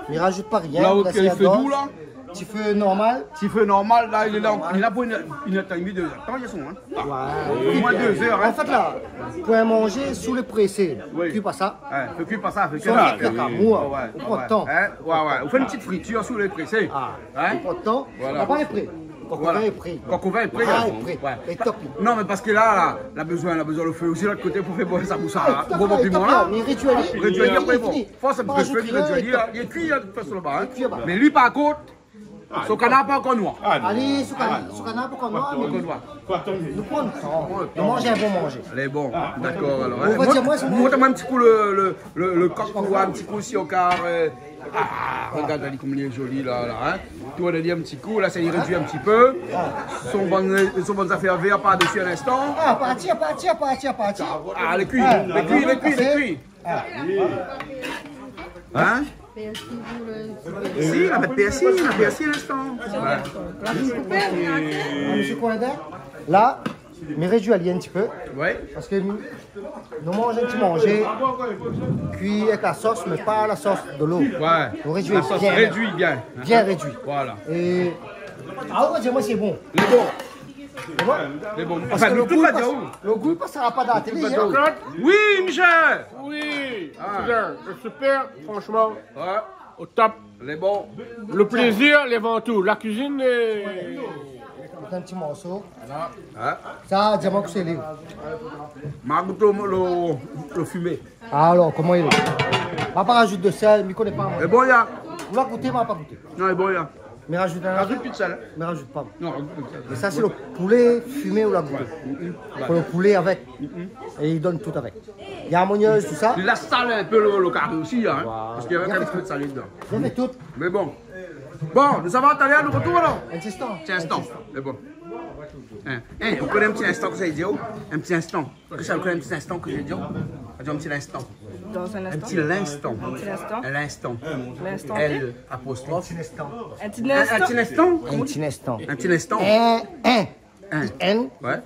Mi rajout pa rien. La, ou fé dou la ? Ti fé normal. Ti fé normal, la, li lé la, li lé la pou inn èr, inn èr é dmi, dé zèr. Tan, i lé son, hein. Ouais. Omoin dé zèr, hein. An fèt la, pou in manzé sou lé présé, kui pa sa. Ouais, fé kui pa sa, fé kui pa sa. San kaka, moin, ou pran tan. Hein ? Ouais, ouais. Ou fé in ti fritir sou lé présé. Ah, ou pran tan. Voilà. Ou pa lé pré. Kan ou va lé pré. Kan ou va lé pré, ah, lé pré. Ouais. É top. Non, mé parske la, la, la bezoin, la bezoin lo fé osi lot koté pou fé boir sa, pou sa. Bon, bon, pi moin la. Mé rédui ali. Rédui ali, apré, bon. Fors in ti pé, rédui ali, li lé kui, hein, de tout fason, laba, hein. Li lé kui laba. Mé li, par kont, son kanar pa ankor noir. Alé, son kanar, son kanar pa ankor noir, mé nou pran lo tan. Nou manz in bon manzé. Lé bon, dakor, alor. Mont amoin in ti kou lo, lo, lo, lo kok pou voir in ti kou si ankor, euh, ah, regard ali konm li lé zoli la, la, hein. Tourn ali in ti kou, la, sa i rédui in ti pé. Son bann, son bann zafèr vèr par desi in instan. Ah, parti, parti, parti, parti. Ah, lé kui, lé kui, lé kui, lé kui. Ah. Hein ? Si, la mèt pèrsi, la pèrsi in instan. Ouais. Monsieur Coindin, la, mi rédui ali in ti pé. Ouais. Parske nou, nou manz in ti manzé kui avèk la sos, mé pa la sos dolo. Ouais. Nou rédui bien. La sos rédui bien. Bien rédui. Voilà. É, ah ouais, di amoin sé bon. Lé bon. Lé bon. Lé bon. Parske lo gou, lo gou i pasra pa dan la télé, hein. Oui, Michel. Oui. Ah. Super, super, franchement. Ouais. Au top. Lé bon. Le plaisir, lé avant tout. La cuisine, euh, in ti morso. Voilà. Hein ? Sa, di amoin kosa i lé. Ma gout lo, lo, lo fimé. Alor, koman i lé ? Ma pa rajout de sèl, mi koné pa, moin. Lé bon, ya. Ou la gouté, ma pa gouté. Non, lé bon, ya. Mi rajout in... Rajout pi de sèl, hein. Mi rajout pa. Non, rajout pi de sèl. É sa, sé lo poulé fimé ou la gouté. Mm, mm. Fo lo poulé avèk. Mm, mm. É i donn tout avèk. Na amoignez, tout sa. Li la sal in pé lo, lo kari osi, hein. Voilà. Parske navé in ti pé de sal dedan. Bien fé tout. Mé bon. Bon, nou sava talèr, nou retourn alor. In ti instan. Ti instan. Mé bon. Hein, hein, ou koné in ti instan kosa i di, oh ? In ti instan. Kosa ou koné in ti instan kosa i di, oh ? Atann, in ti instan. Dans un instant. In ti instan. In ti instan. In instan. L'instant T. L apostrophe. In ti instan. In ti instan. In ti instan. In ti instan. In, in. In. In. Ouais.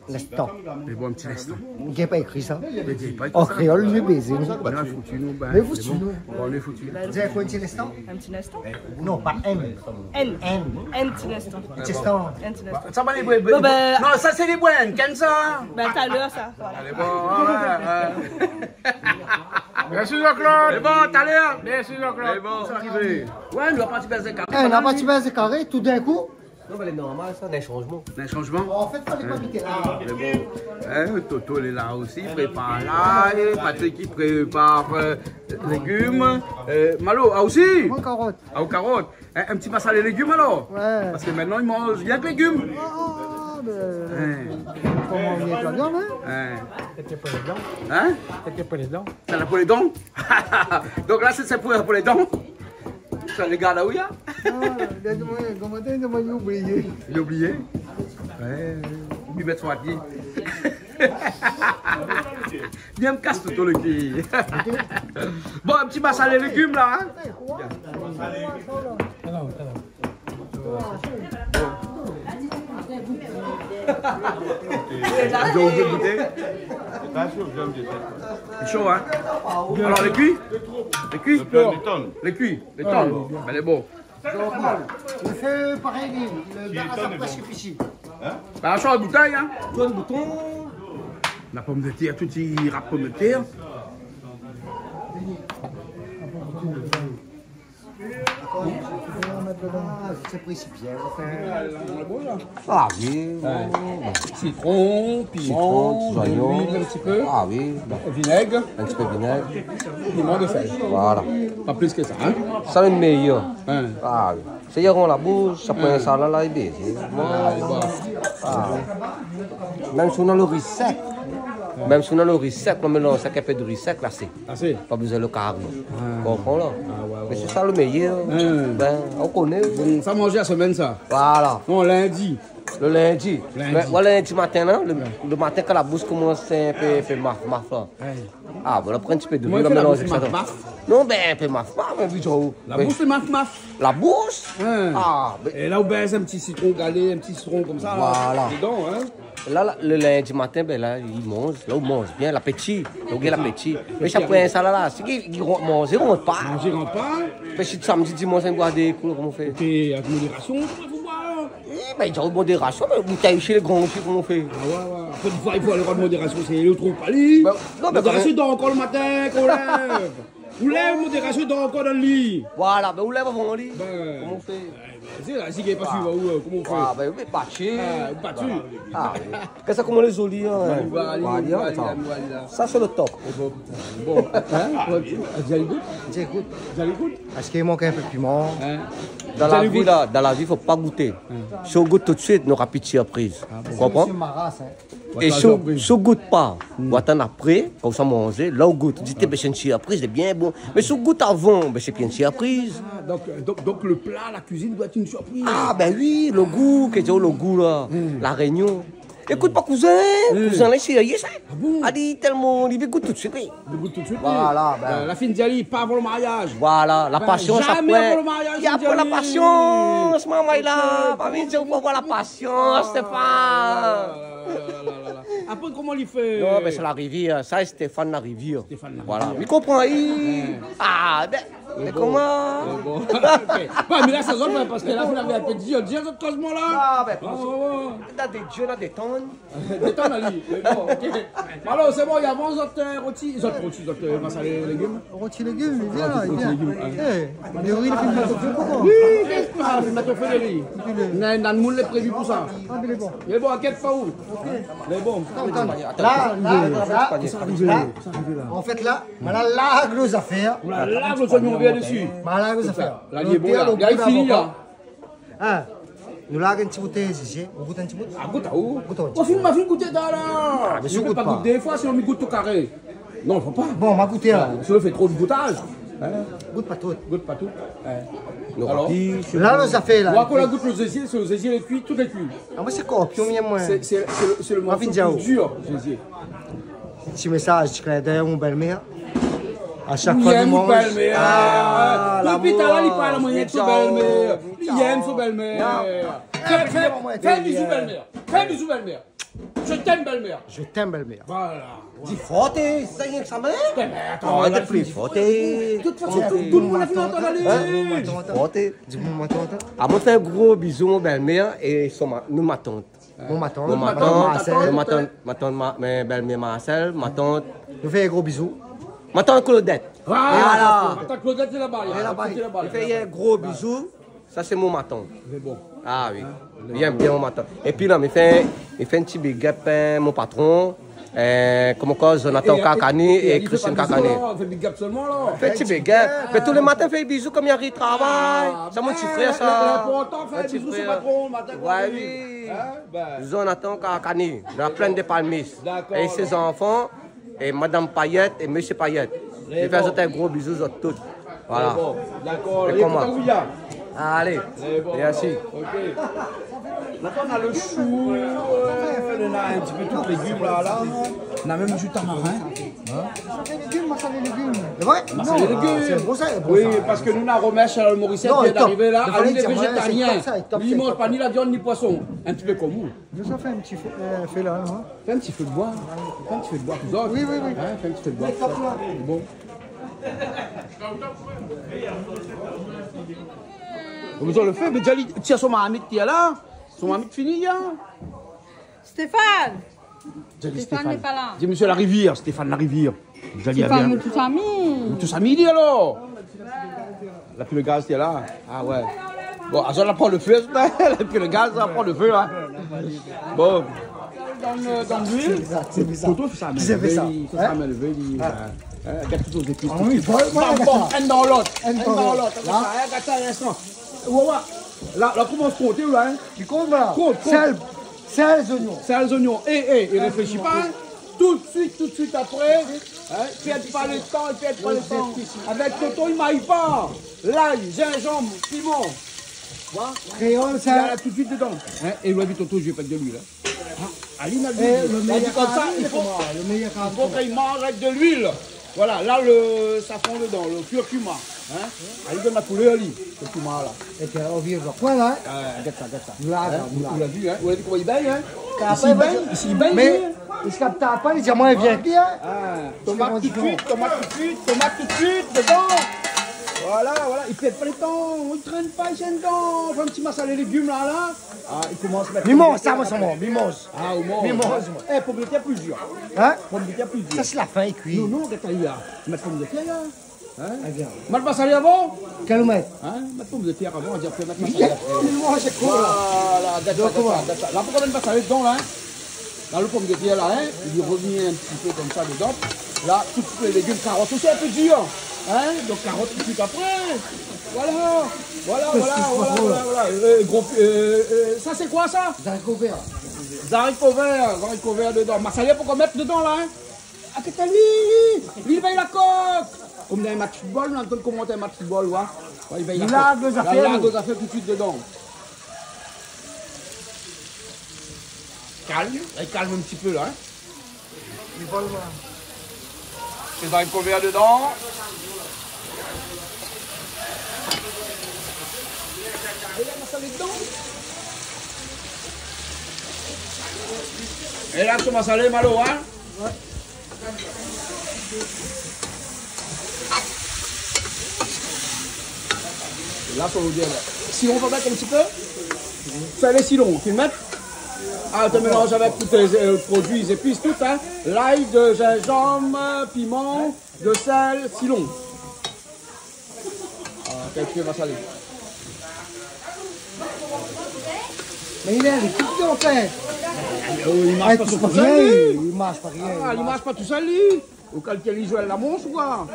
L'instan. Mé bon, in ti instan. Ou gingn pa ékri sa. Mé gingn pa ékri sa. An kréol, nou lé bézé, nou. Bin, nou lé fouti, nou, bin, lé fouti, nou. Bon, nou lé fouti. Di amoin in ti instan. In ti instan. Non, pa in. In. In. In ti instan. In ti instan. In ti instan. Sa va, lé bouin, bon, bin, non, sa sé lé bouin, ken sa. Bin, talèr sa. Voilà. Alé, bon, ouais, ouais. Mèrsi Jean-Claude. Lé bon, talèr. Mèrsi Jean-Claude. Lé bon. Ouais, nou la parti bèz karé. Eh, nou la parti bèz karé, tout d'in kou. Non, mé lé normal, sa, in shanjman. In shanjman ? An fèt, falé pa bité la. Mé bon. Hein, Toto lé la osi, i prépar la, é Patrick i prépar, euh, légim. Euh, Malo, ah, osi ? Moin, karot. Ah, ou karot. In, in ti masalé légim alor ? Ouais. Parske mintnan, i manz rienk légim. Ah, bin, koman i lé pa bien, hein ? Hein. Té pou lé dan. Hein ? Té pou lé dan. Sa la pou lé dan ? Donk la, sé, sé pou, pou lé dan. Sa, lé gars la, oui, hein ? Ah, gard amoin, koman té, moin, mi oublié. Mi oublié ? Ouais. Mi mèt son pié. Bien, mi kas tout lo ki. Bon, in ti masalé légim la, hein ? Alor, alor. Ou la gouté ? Lé sho, hein ? Alor, lé kui ? Lé kui ? Lé kui, lé kui. Bin, lé bon. Donk, nou fé parèy, lo bar la prèsk fini. Bin, sort boutèy, hein. Sort bouton. La pomdetèr, tout i rap pomdetèr. Sé présipité, ou va fé. Ah oui, ouais. Sitron, piman, de luil in ti pé. Ah oui. Vinèg. In ti pé vinèg. Piman, de sèl. Voilà. Pa plis ke sa, in. Sa lé méyèr. In. Ah oui. Sa i rann la boush, sa pran sa la, la, i bèz. Ah, lé bon. Ah. Mèm si ou na lo ri sèk, mèm si ou na lo ri sèk, ou mélanz sa avèk in pé de ri sèk, la, sé Asé. Pa bezoin lo kari. Ah. Ou konpran la ? Ah, ouais, ouais. Mé sé sa lo méyèr. Hmm. Bin, ou koné. Bon, sa manzé la semèn, sa. Voilà. Non, lindi. Lo lindi. Lindi. Mé, ouais, lindi matin, la, lo, lo matin, kan la boush i komans in pé, fé maf, maf, la. Ouais. Ah, bon, la pran in ti pé de luil, la mélanz avèk sa. Koman i fé maf, maf ? Non, bin, in pé maf, maf, mé vit, oh. La boush, sé maf, maf. La boush ? Hmm. Ah, bin. É la, ou bèz in ti sitron galé, in ti sitron konmsa, la, dedan, in. Voilà. La, la, lo lindi matin, bin la, i manz, la ou manz bien, lapéti. Donk, i gingn lapéti. Mé sa, apré sa, la, la, sé ki, i ran-, manzé i rant pa. Manzé i rant pa. Mé si samdi, dimansh, i boir dé kou, koman i fé ? Té, avèk modérasion, fo boir. Eh, bin, i di modérasion, mé boutèy, shé lé gran osi, koman i fé ? Ah ouais, ouais. Apré, défoi, i fo alé voir modérasion, sé lo trou pa li. Bin, non, mé modérasion, kan mèm, i dor ankor lo matin, kan i lèv. Ou lèv, modérasion, i dor ankor dan lo li. Voilà, bin, ou lèv avan li. Bin. Koman i fé ? Sé la, si i gingn pa suiv, ou, koman i fé ? Ah, bin, ou pé pa suiv. Ah, ou pé pa suiv. Ah, oui. Kosa, koman lé zoli, in. Voilà, voilà, voilà, voilà. Sa, sé lo top. Bon, bon, in, ouais, ou la gout ? Ou la gout ? Ou la gout ? Parske i mank in pé piman. In ? Dan la vi, la, dan la vi, fo pa gouté. In. Si ou gout tout suit, nora pi de sirpriz. Ah bon. Ou konpran ? Sé ma ras, in. É si ou, si ou gout pa, ou atann apré, kan ou sa manzé, la ou gout, ou di, té, bin, sé in sirpriz, lé bien bon. Mé si ou gout avan, bin, sé pi in sirpriz. Ah, donk, donk, donk lo pla, la kuizine i doi èt in sirpriz. Ah, bin oui, lo gou, ke di lo gou, la, La Rényon. Ékout pa kouzin, kouzin la, sé sérié, sa. Ah bon ? Ah, li tèlman, li vé gout tout suit, li. Li gout tout suit, li. Voilà, bin. Euh, la fine di ali, pa avan lo mariaz. Voilà, la pasians, apré. Bin, zamé avan lo mariaz, la fine di ali. Apré la pasians, momon, la. Ok. Pa vni di amoin, voilà, la pasians, Stéphane. Ah, la, la, la, la, la. Apré, koman li fé ? Non, bin, sé Larivièr. Sa, Stéphane Larivièr. Stéphane Larivièr. Voilà. Li konpran, li. Ouais. Ah, bin, mé bon, koman ? Mé bon. Ok. Ouais, mé la, sa zot, parske la, ou la fé in pé dir, dir zot kozman la. Ah, bin, ouais, ouais, ouais. Na dé dié, na dé tann. Détann ali. Mé bon, ok. Bon, alor, sé bon, i avans zot, euh, roti, zot roti, zot, euh, masalé légim. Roti légim, li vien, li vien. Roti légim, ouais. Eh, lo ri, li fine mèt o fé, koman ? Oui, ah, li mèt o fé lo ri. Épi lo... Na, na in moul lé prévi pou sa. Ah, mé lé bon. Lé bon, inkièt pa ou. Ok. Lé bon. Atann, atann. La, la, la, sa i ariv la, sa i ariv la. An fèt, la, ma la larg lo zafèr. Ou la larg lo zoignon vèr dési. Ma la larg lo zafèr. Konmsa. La, li lé bon, la. Lo tèr, lo gou la fini, la. In, nou larg in ti bout zézié, ou gout in ti bout ? Ah, gout, ah, ou. Gout in ti bout. Ou fine, ma fine gouté talèr la. Ah, mé si ou gout pa. Ou pé pa gout dé foi, sinon mi gout tout karé. Non, fo pa. Bon, ma gouté, in. Ah, si ou fé tro de goutaz. In ? Gout pa tout. Gout pa tout. In. Non, alor ? Pi, la, lo zafèr la. Moin, kan la gout lo zézié, sé lo zézié lé kui, tout lé kui. Ah, moin, sé skorpion, mi yèm, moin. Sé, sé, sé lo, sé lo morso pli dir, zézié. Moin, vin dir aou. Ti mésaz, ti klin d'èy, mon bèl-mèr. A shak foi li manz. Li yèm mon bèl-mèr. Ah, lamour. Dopi talèr, li parl amoin de son bèl-mèr. Li yèm son bèl-mèr. Non. Fé, fé, fé in bizou, bèl-mèr. Fé in bizou, bèl-mèr. Je t'aime, bèl-mèr. Je t'aime, bèl-mèr. Voilà. Di for, té, sa i vien èk sa mèm. Mé atann, la, la fini. Arèt pli for, té. De tout fason, tout, tout lo moun la fine antann ali. In ? Di for, té. Di mon matant, atann. Ah, moin fé in gro bizou mon bèl-mèr é son ma-, nou matant. Mon matant. Mon matant, Marcel. Mon matant, matant, ma-, mé bèl-mèr Marcel, matant. Nou fé in gro bizou. Matant Claudette. Voilà. Matant Claudette, lé laba, lé laba, lé laba. Nou fé in gro bizou. Sa sé mon matant. Lé bon. Ah oui. Li yèm bien mon matant. Épi la, mi fé, mi fé in ti big up, euh, mon patron. Eh, koman ankor, Jonathan Kakani é Christine Kakani. Fé in ti big up. Fé in ti big up. Fé tou lé matin, fé bizou kom i ariv travay. Sa mon ti frèr, sa. Linportan, fé bizou son patron, matin. Ouais, oui. Jonathan Kakani, de la Plaine des Palmistes. Dakor. É sé zanfan, é madam Payet, é mésyé Payet. Lé bon. Mi fé azot in gro bizou, zot tout. Voilà. Lé bon, dakor. É koman ? Alé. Lé bon. Mèrsi. Ok. La, nou na lo shou, euh, nou na in ti pé tout légim la, la. Nou na mèm du tamarin. In ? Sa sé légim, sa sé légim. Sé vré ? Sa sé légim. Ah, sé bon sa, sé bon sa. Oui, parske nou na Romesh, euh, Morisset, ki vien d'arivé la. Non, atann, fo dir, li lé véjétarien. Li manz pa ni la viann ni poison. In ti pé kom ou. Nou sa fé in ti fé, euh, fé la, non ? Fé in ti fé d'boi. Fé in ti fé d'boi pou zot. Oui, oui, oui. In, fé in ti fé d'boi. Bon. Ou la fé, mé di ali, tiens, son marmit, tiens la. Son marmit fini, in. Stéphane. Di ali Stéphane. Stéphane lé pa la. Di mésyé Larivièr, Stéphane Larivièr. Stéphane, nou tout sami. Nou tout sami, li, alor. La pi lo gaz, tiens la. Ah ouais. Bon, azot la pran lo fé, la, épi lo gaz la pran lo fé, la. Bon. Dan, dan luil. Sé bizar, sé bizar. Toto i fé sa, mé sa, li fé sa, mé li, gard tout lé zépis. Ah oui, bon, bon, bam, bam, inn dan lot. Inn dan lot. Inn dan lot. La, gard sa, in instan. Oué, oué. La, la, koman i kont, la, in ? Kont, kont. Sèl, sèl, zoignon. Sèl, zoignon. É, é, i réfléshi pa, in. Tout de suite, tout de suite après, hein, perd pas le temps, perd pas le temps. Avec Toto, il maille pas. L'ail, gingembre, piment. Voilà. Kréol, sa. Il y a là tout de suite dedans. Hein, é lo Toto, je vais mettre de l'huile, hein. Ah, Aline a dit, lo méyèr kari, koman ? Lo méyèr kari, koman ? Il faut qu'il mange avec de l'huile. Voilà, là, le safran dedans, le curcuma, hein. Aline i donn la koulèr, li, curcuma, la. Épi, ou vien voir koi, la, in ? Ah, gard sa, gard sa. Ou la, ou la vu, in ? Ou la vu koman li bègn, in ? Isi, li bègn, isi, li bègn, mé li. Mé i kap pa, li di, moin, vien pi, in. Ah, tomat tout de suite, tomat tout de suite, tomat tout de suite, dedan. Voilà, voilà, i pèrd pa lo tan, i trène pa, i tienn dedan. Fé in ti masalé légim, la, la. Ah, i komans mèt pomdetèr apré. Mi manz sa, moin, sa, moin, mi manz. Ah, ou manz. Mi manz, moin. Eh, pomdetèr plizièr. In ? Pomdetèr plizièr. Sa, sé la fin, i kui. Non, non, gard sa, li la mèt pomdetèr, la. In ? Mèt masalé avan ? Kèl ou mèt ? In ? Mèt pomdetèr avan, apré mèt masalé apré. Moin, sé koi, la ? Voilà, gard sa, gard sa, gard sa. La, pou mèt masalé dedan, la, in ? La, lo pomdetèr, la, in, li rovien in ti pé konmsa dedan. La, tout lé légim, karot osi, in pé dir. In ? Donk, karot tout de suite apré. Voilà, voilà, voilà, voilà, voilà. Euh, gro, euh, euh, sa, sé koi, sa ? Zariko vèr. Zariko vèr, zariko vèr dedan. Masalé, pou mèt dedan, la, in ? Ah, gard ali, li, li, li vèy la kok. Konm dan in match football, nou antann koman dan in match football, oué. Oué, li vèy la kok. Li larg lo zafèr, li larg lo zafèr tout de suite dedan. Kalm, li kalm in ti pé, la, in. Li vol, oué. Sé zariko vèr dedan. É la, koman sa lé, Malo, in ? La, fo dir, la. Sitron, fo mèt in ti pé. Sa, lé sitron, ou mèt. Ah, ou mélanz avèk tout lé, euh, produi, zépis, tout, in. Lay, de zinzanm, piman, de sèl, sitron. Ah, kèl kou masalé. Mé li lé, li koup, an fèt. Ah, li marsh pa tousèl, li. Li marsh pa rien. Ah, li marsh pa tousèl, li. Ou kalkil Joël Lamonge, koi ?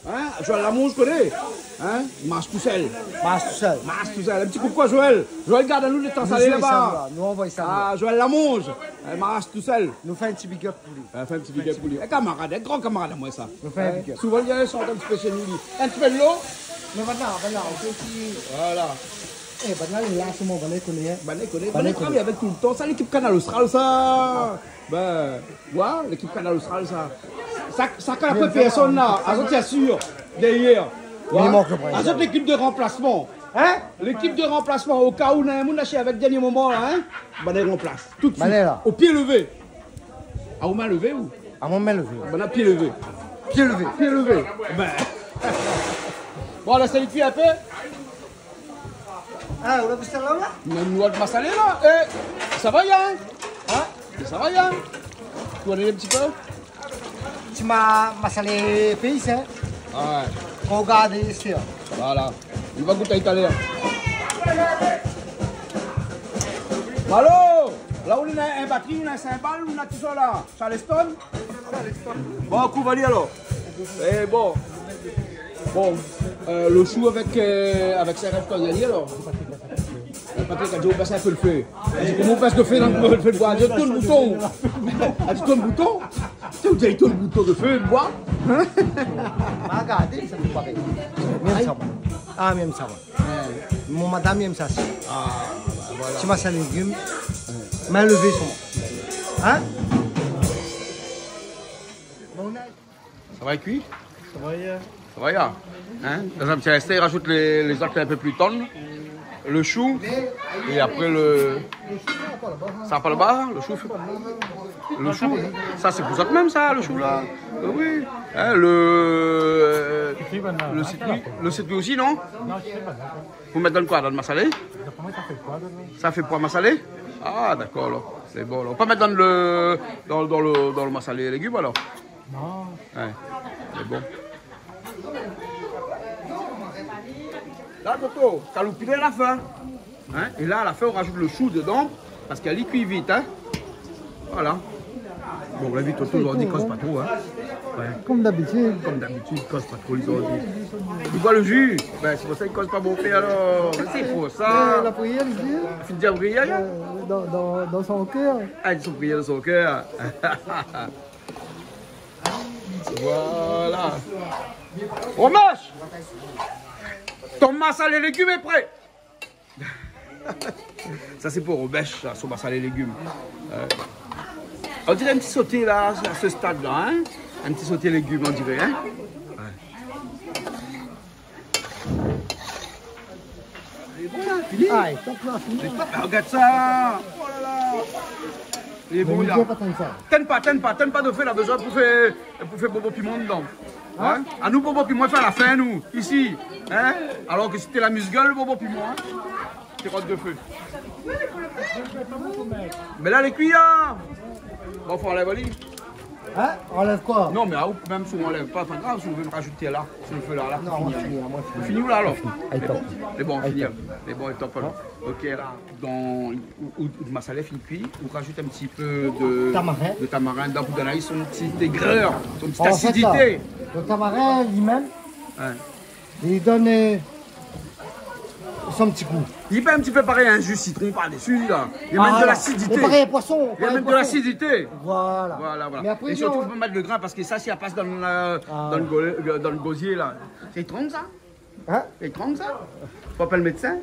In ? Joël Lamonge, ou koné ? In ? Li marsh tousèl. Marsh tousèl. Marsh tousèl. In ti koukou Joël. Joël, gard anou, lé tan salé laba. Nou anvoy sa, nou. Ah, Joël Lamonge. Li marsh tousèl. Nou fé in ti big up. Pou li. Ah, fé in ti big up pou li. In kamarad, in gran kamarad amoin, sa. Nou fé in big up. Souvan li vien shant in ti pé shé nou, li. In ti pé dolo. Mé banna, banna, ou fé ti... Voilà. Eh, banna lé la, sé mon, banna i koné, in. Banna i koné. Banna i travay avèk toultan. Sa, lékip Kanal Austral, sa. Bin, oué, lékip Kanal Austral, sa. Sa, sa, kan apré pèrsone, la. Azot, bien sir. Dèrièr. Oué. Azot, lékip de ranplasman. In ? Lékip de ranplasman. O ka ou néna in moun ashé avèk dèrnié moman, la, in ? Banna i ranplas. Tout de suite. Banna la. O pié lévé. Ah, ou min lévé, ou ? Ah, moin, min lévé. Banna pié lévé. Pié lévé. Pié lévé. Bin. Bon, la, sa i kui in pé. Ah, ou la vi sa la, la ? Mèm nout masalé, la. Eh, sa va, Yann ? In ? Sa va, Yann ? Tourn in ti pé. Ti ma-, masalé péi, in ? Ah oué. Kan ou gard isi, in. Voilà. Li va gout talèr. Malo, la ou néna in batri, ou néna sinbal, ou néna tousa la. Charleston ? Bon, kou va li alor. Eh, bon. Bon, euh, lo shou avèk, euh, avèk sa i rès koi, li alor ? Patrik la di, ou bès in pé lo fé. La di, koman ou bès lo fé, non, lo fé d'boi ? La di, tourn bouton. La di, tourn bouton. Sé ou di, tourn bouton de fé, d'boi. In ? Ma gardé, sa i fé pa bien. Mi èm sa, moin. Ah, mi èm sa, moin. Oué. Mon madam i èm sa, si. Ah, bin voilà. Ti masalé légim. Oué. Min lévé, solman. In ? Sa va, i kui ? Sa va, ya. Sa va, ya. In ? Dan in ti instan, i rajout lé, lé zot in pé pli tann. Lo shou. É apré lo, sa pa laba, lo shou. Lo shou, sa sé pou zot mèm, sa, lo shou la. Euh, oui. In, lo, euh, lo sitri, lo sitri osi, non ? Ou mèt dan koi, dan lo masalé ? Sa fé poi masalé ? Ah, dakor, alor. Sé bon, alor. Ou pa mèt dan lo, dan, dan lo, dan lo masalé légim, alor ? Non. Oué, sé bon. La, Toto, kaloupilé a la fin. Hein ? É la, a la fin, ou rajout lo shou dedan, parske li kui vit, hein. Voilà. Bon, ou la vi, Toto, zordi, i koz pa tro, hein. Ouais. Konm dabitid. Konm dabitid, i koz pa tro, li, zordi. I boir lo ji. Ben, sé pou sa i koz pa bonpé, alor. Mé sé pou sa. Eh, la prièr, li di. Fine di la prièr, hein ? Euh, dan, dan, dan son kèr. Ah, li di son prièr dan son kèr. Voilà. Romesh, ton masalé légim lé pré. Sa, sé pou Romesh, sa, son masalé légim. Euh, on diré in ti soté, la, a se stad-la, hein. In ti soté légim, on diré, hein. Ouais. Lé bon, la, fini. Ah, lé top, la, fini. Lé top, la, rogard sa. Oh la la. Lé bon, la. Mé mi di pa tann sa. Tinn pa, tinn pa, tinn pa dofé, la, bezoin pou fé, pou fé bonbon piman dedan. Hein ? Hein ? Anou, bonbon piman, fé a la fin, nou, isi. Hein ? Alor ke sété la miz-gèl, lo bonbon piman, hein. Té rod dofé. Mé la, lé kui, hein. Bon, fo anlèv ali. Hein ? Anlèv koi ? Non, mé, ah, ou mèm si ou anlèv pa, pa grav, si ou vé rajout la, si lo fé la, la, fini, alé. Non, moin fini, moin fini. Fini ou la, alor ? Lé bon. Lé bon, lé bon, top, alor. Top. Ok, la, dan, ou, ou, ou masalé fine kui, ou rajout in ti pé de, de tamarin dedan pou done ali son ti égrèr, son ti asidité. An fèt, la, lo tamarin, li mèm, li done, euh, son ti gou. Li fé in ti pé parèy in ji sitron par dési, la. Li mèt de lasidité. Voilà. Mé parèy poison, parèy poison. Li mèt de lasidité. Voilà. Voilà, voilà. Mé apré, é sirtou, fo pa mèt lo grin, parske sa, si i pas dan la, dan lo go-, dan lo gozié, la. Sé étranz, sa. Hein ? Sé étranz, sa. Fo apèl médsin.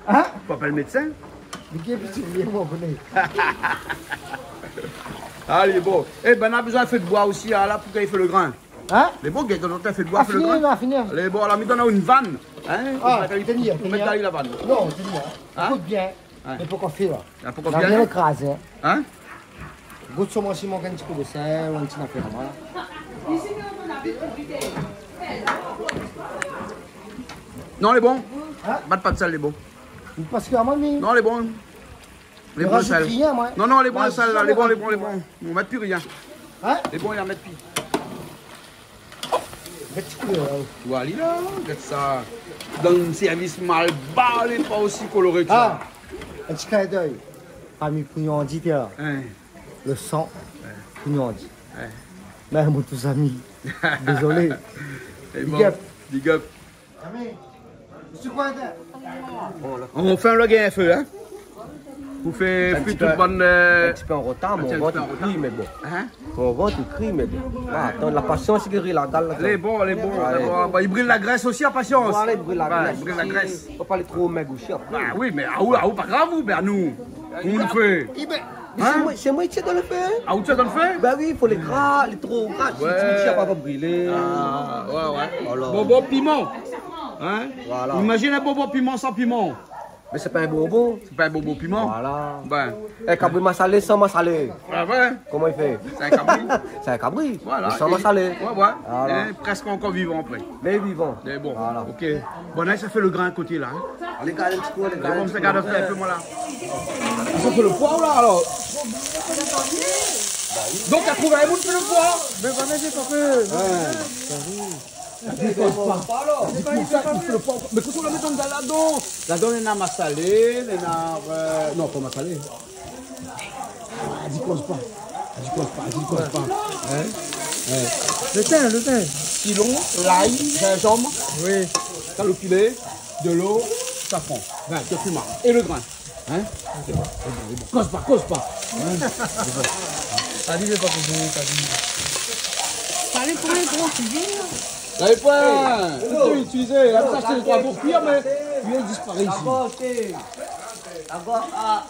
Hein ? Fo apèl médsin. Mé ki piti, moin, moin koné. Alé, bon. Eh ben, na bezoin fé d'boi osi, hein, la, pou k'i fé lo grin. Hein ? Lé bon, gèt, nou la fé d'boi, fé lo grin. Ah, fini, la, fini. Lé bon, la, mi done aou in vann. Hein ? Ah, ou mèt ali, tini, ou mèt tini, ali la vann. Non, tini, hein. Hein ? Ékout bien. Ouais. Mé poukoi fé, la ? Ah, poukoi fé, la ? La vien ékrazé, hein. Hein ? Gout solman si i mank in ti kou de sèl, in ti nafèr, voilà. Non, lé bon. Hein ? Bat pa d'sèl, lé bon. Parske amoin, mi... Non, lé bon. Lé bon, sèl. Mi rajout rien, moin. Non, non, lé bon, sèl, la, lé bon, lé bon, lé bon. Ou mèt pi rien. Hein ? Lé bon, i mèt pi. Mèt ti kou la. Ou oi ali la, gèt sa. Dan in sèrvis malbar, lé pa osi koloré ke sa. Ah, in ti klin d'èy. Fami Pougnandi, té la. Hein. Lo san Pougnandi. Hein. Mé mon tout zami. Dézolé. Lé bon. Big up. Big up. Anfin, la gingn fé, hein. Pou fé kui tout bann, euh, in ti pé an rotar, mon vant i kri, mé bon. Hein ? Mon vant i kri, mé bon. Ah, atann, la pasians i géri la gal, la. Lé bon, lé bon, lé bon. Bon, i bril la grès osi, la pasians. Voilà, i bril la grès osi. Fo pa alé tro mèg osi, apré. Ah oui, mé aou, aou, pa grav, ou, ben, anou. Koman i fé ? Eh ben, mé sé moin, sé moin ki tir dan lo fé, hein. Ah, ou tir dan lo fé ? Ben oui, fo lé gra, lé tro gra, si ou tir, pa, pa brilé. Ah, ouais, ouais. Voilà. Bonbon piman. Hein ? Voilà. Imazine in bonbon piman san piman. Mé sé pa in bonbon. Sé pa in bonbon piman. Voilà. Ben. In kabri masalé san masalé. Ah ouais ? Koman i fé ? Sé in kabri. Sé in kabri. Voilà. Mé san masalé. Ouais, ouais. Voilà. Lé prèsk ankor vivan apré. Mé vivan. Mé bon, voilà. Ok. Bon, la, sa fé lo grin a koté, la, hein. Alé, gard in ti kou, alé, gard in ti kou. Bon, sa gard in pé, moin, la. Sa fé lo poi, la, alor. Donk, la trouv in moun fé lo poi. Mé voilà, sé pa fé. Ouais. Li koz pa. Li koz pa, li fé lo poi. Mé kosa ou la mèt dan ladan ? Ladan, néna masalé, néna, euh, non, pa masalé. Ah, di koz pa. Ah, di koz pa, di koz pa. Hein ? Ouais. Lo tin, lo tin. Sitron, lay, zinzanm. Oui. Kaloupilé, dolo, safran. Vin, piman. É lo grin. Hein ? Lé bon, lé bon. Koz pa, koz pa. Hein ? Lé bon. Sa di, lé pa koz, sa di. Sa di, pou in gran kuizin. Sa di, pou in, tout itilizé. La, sa, sé troi bour kui, mé li disparé isi. D'abor, ah.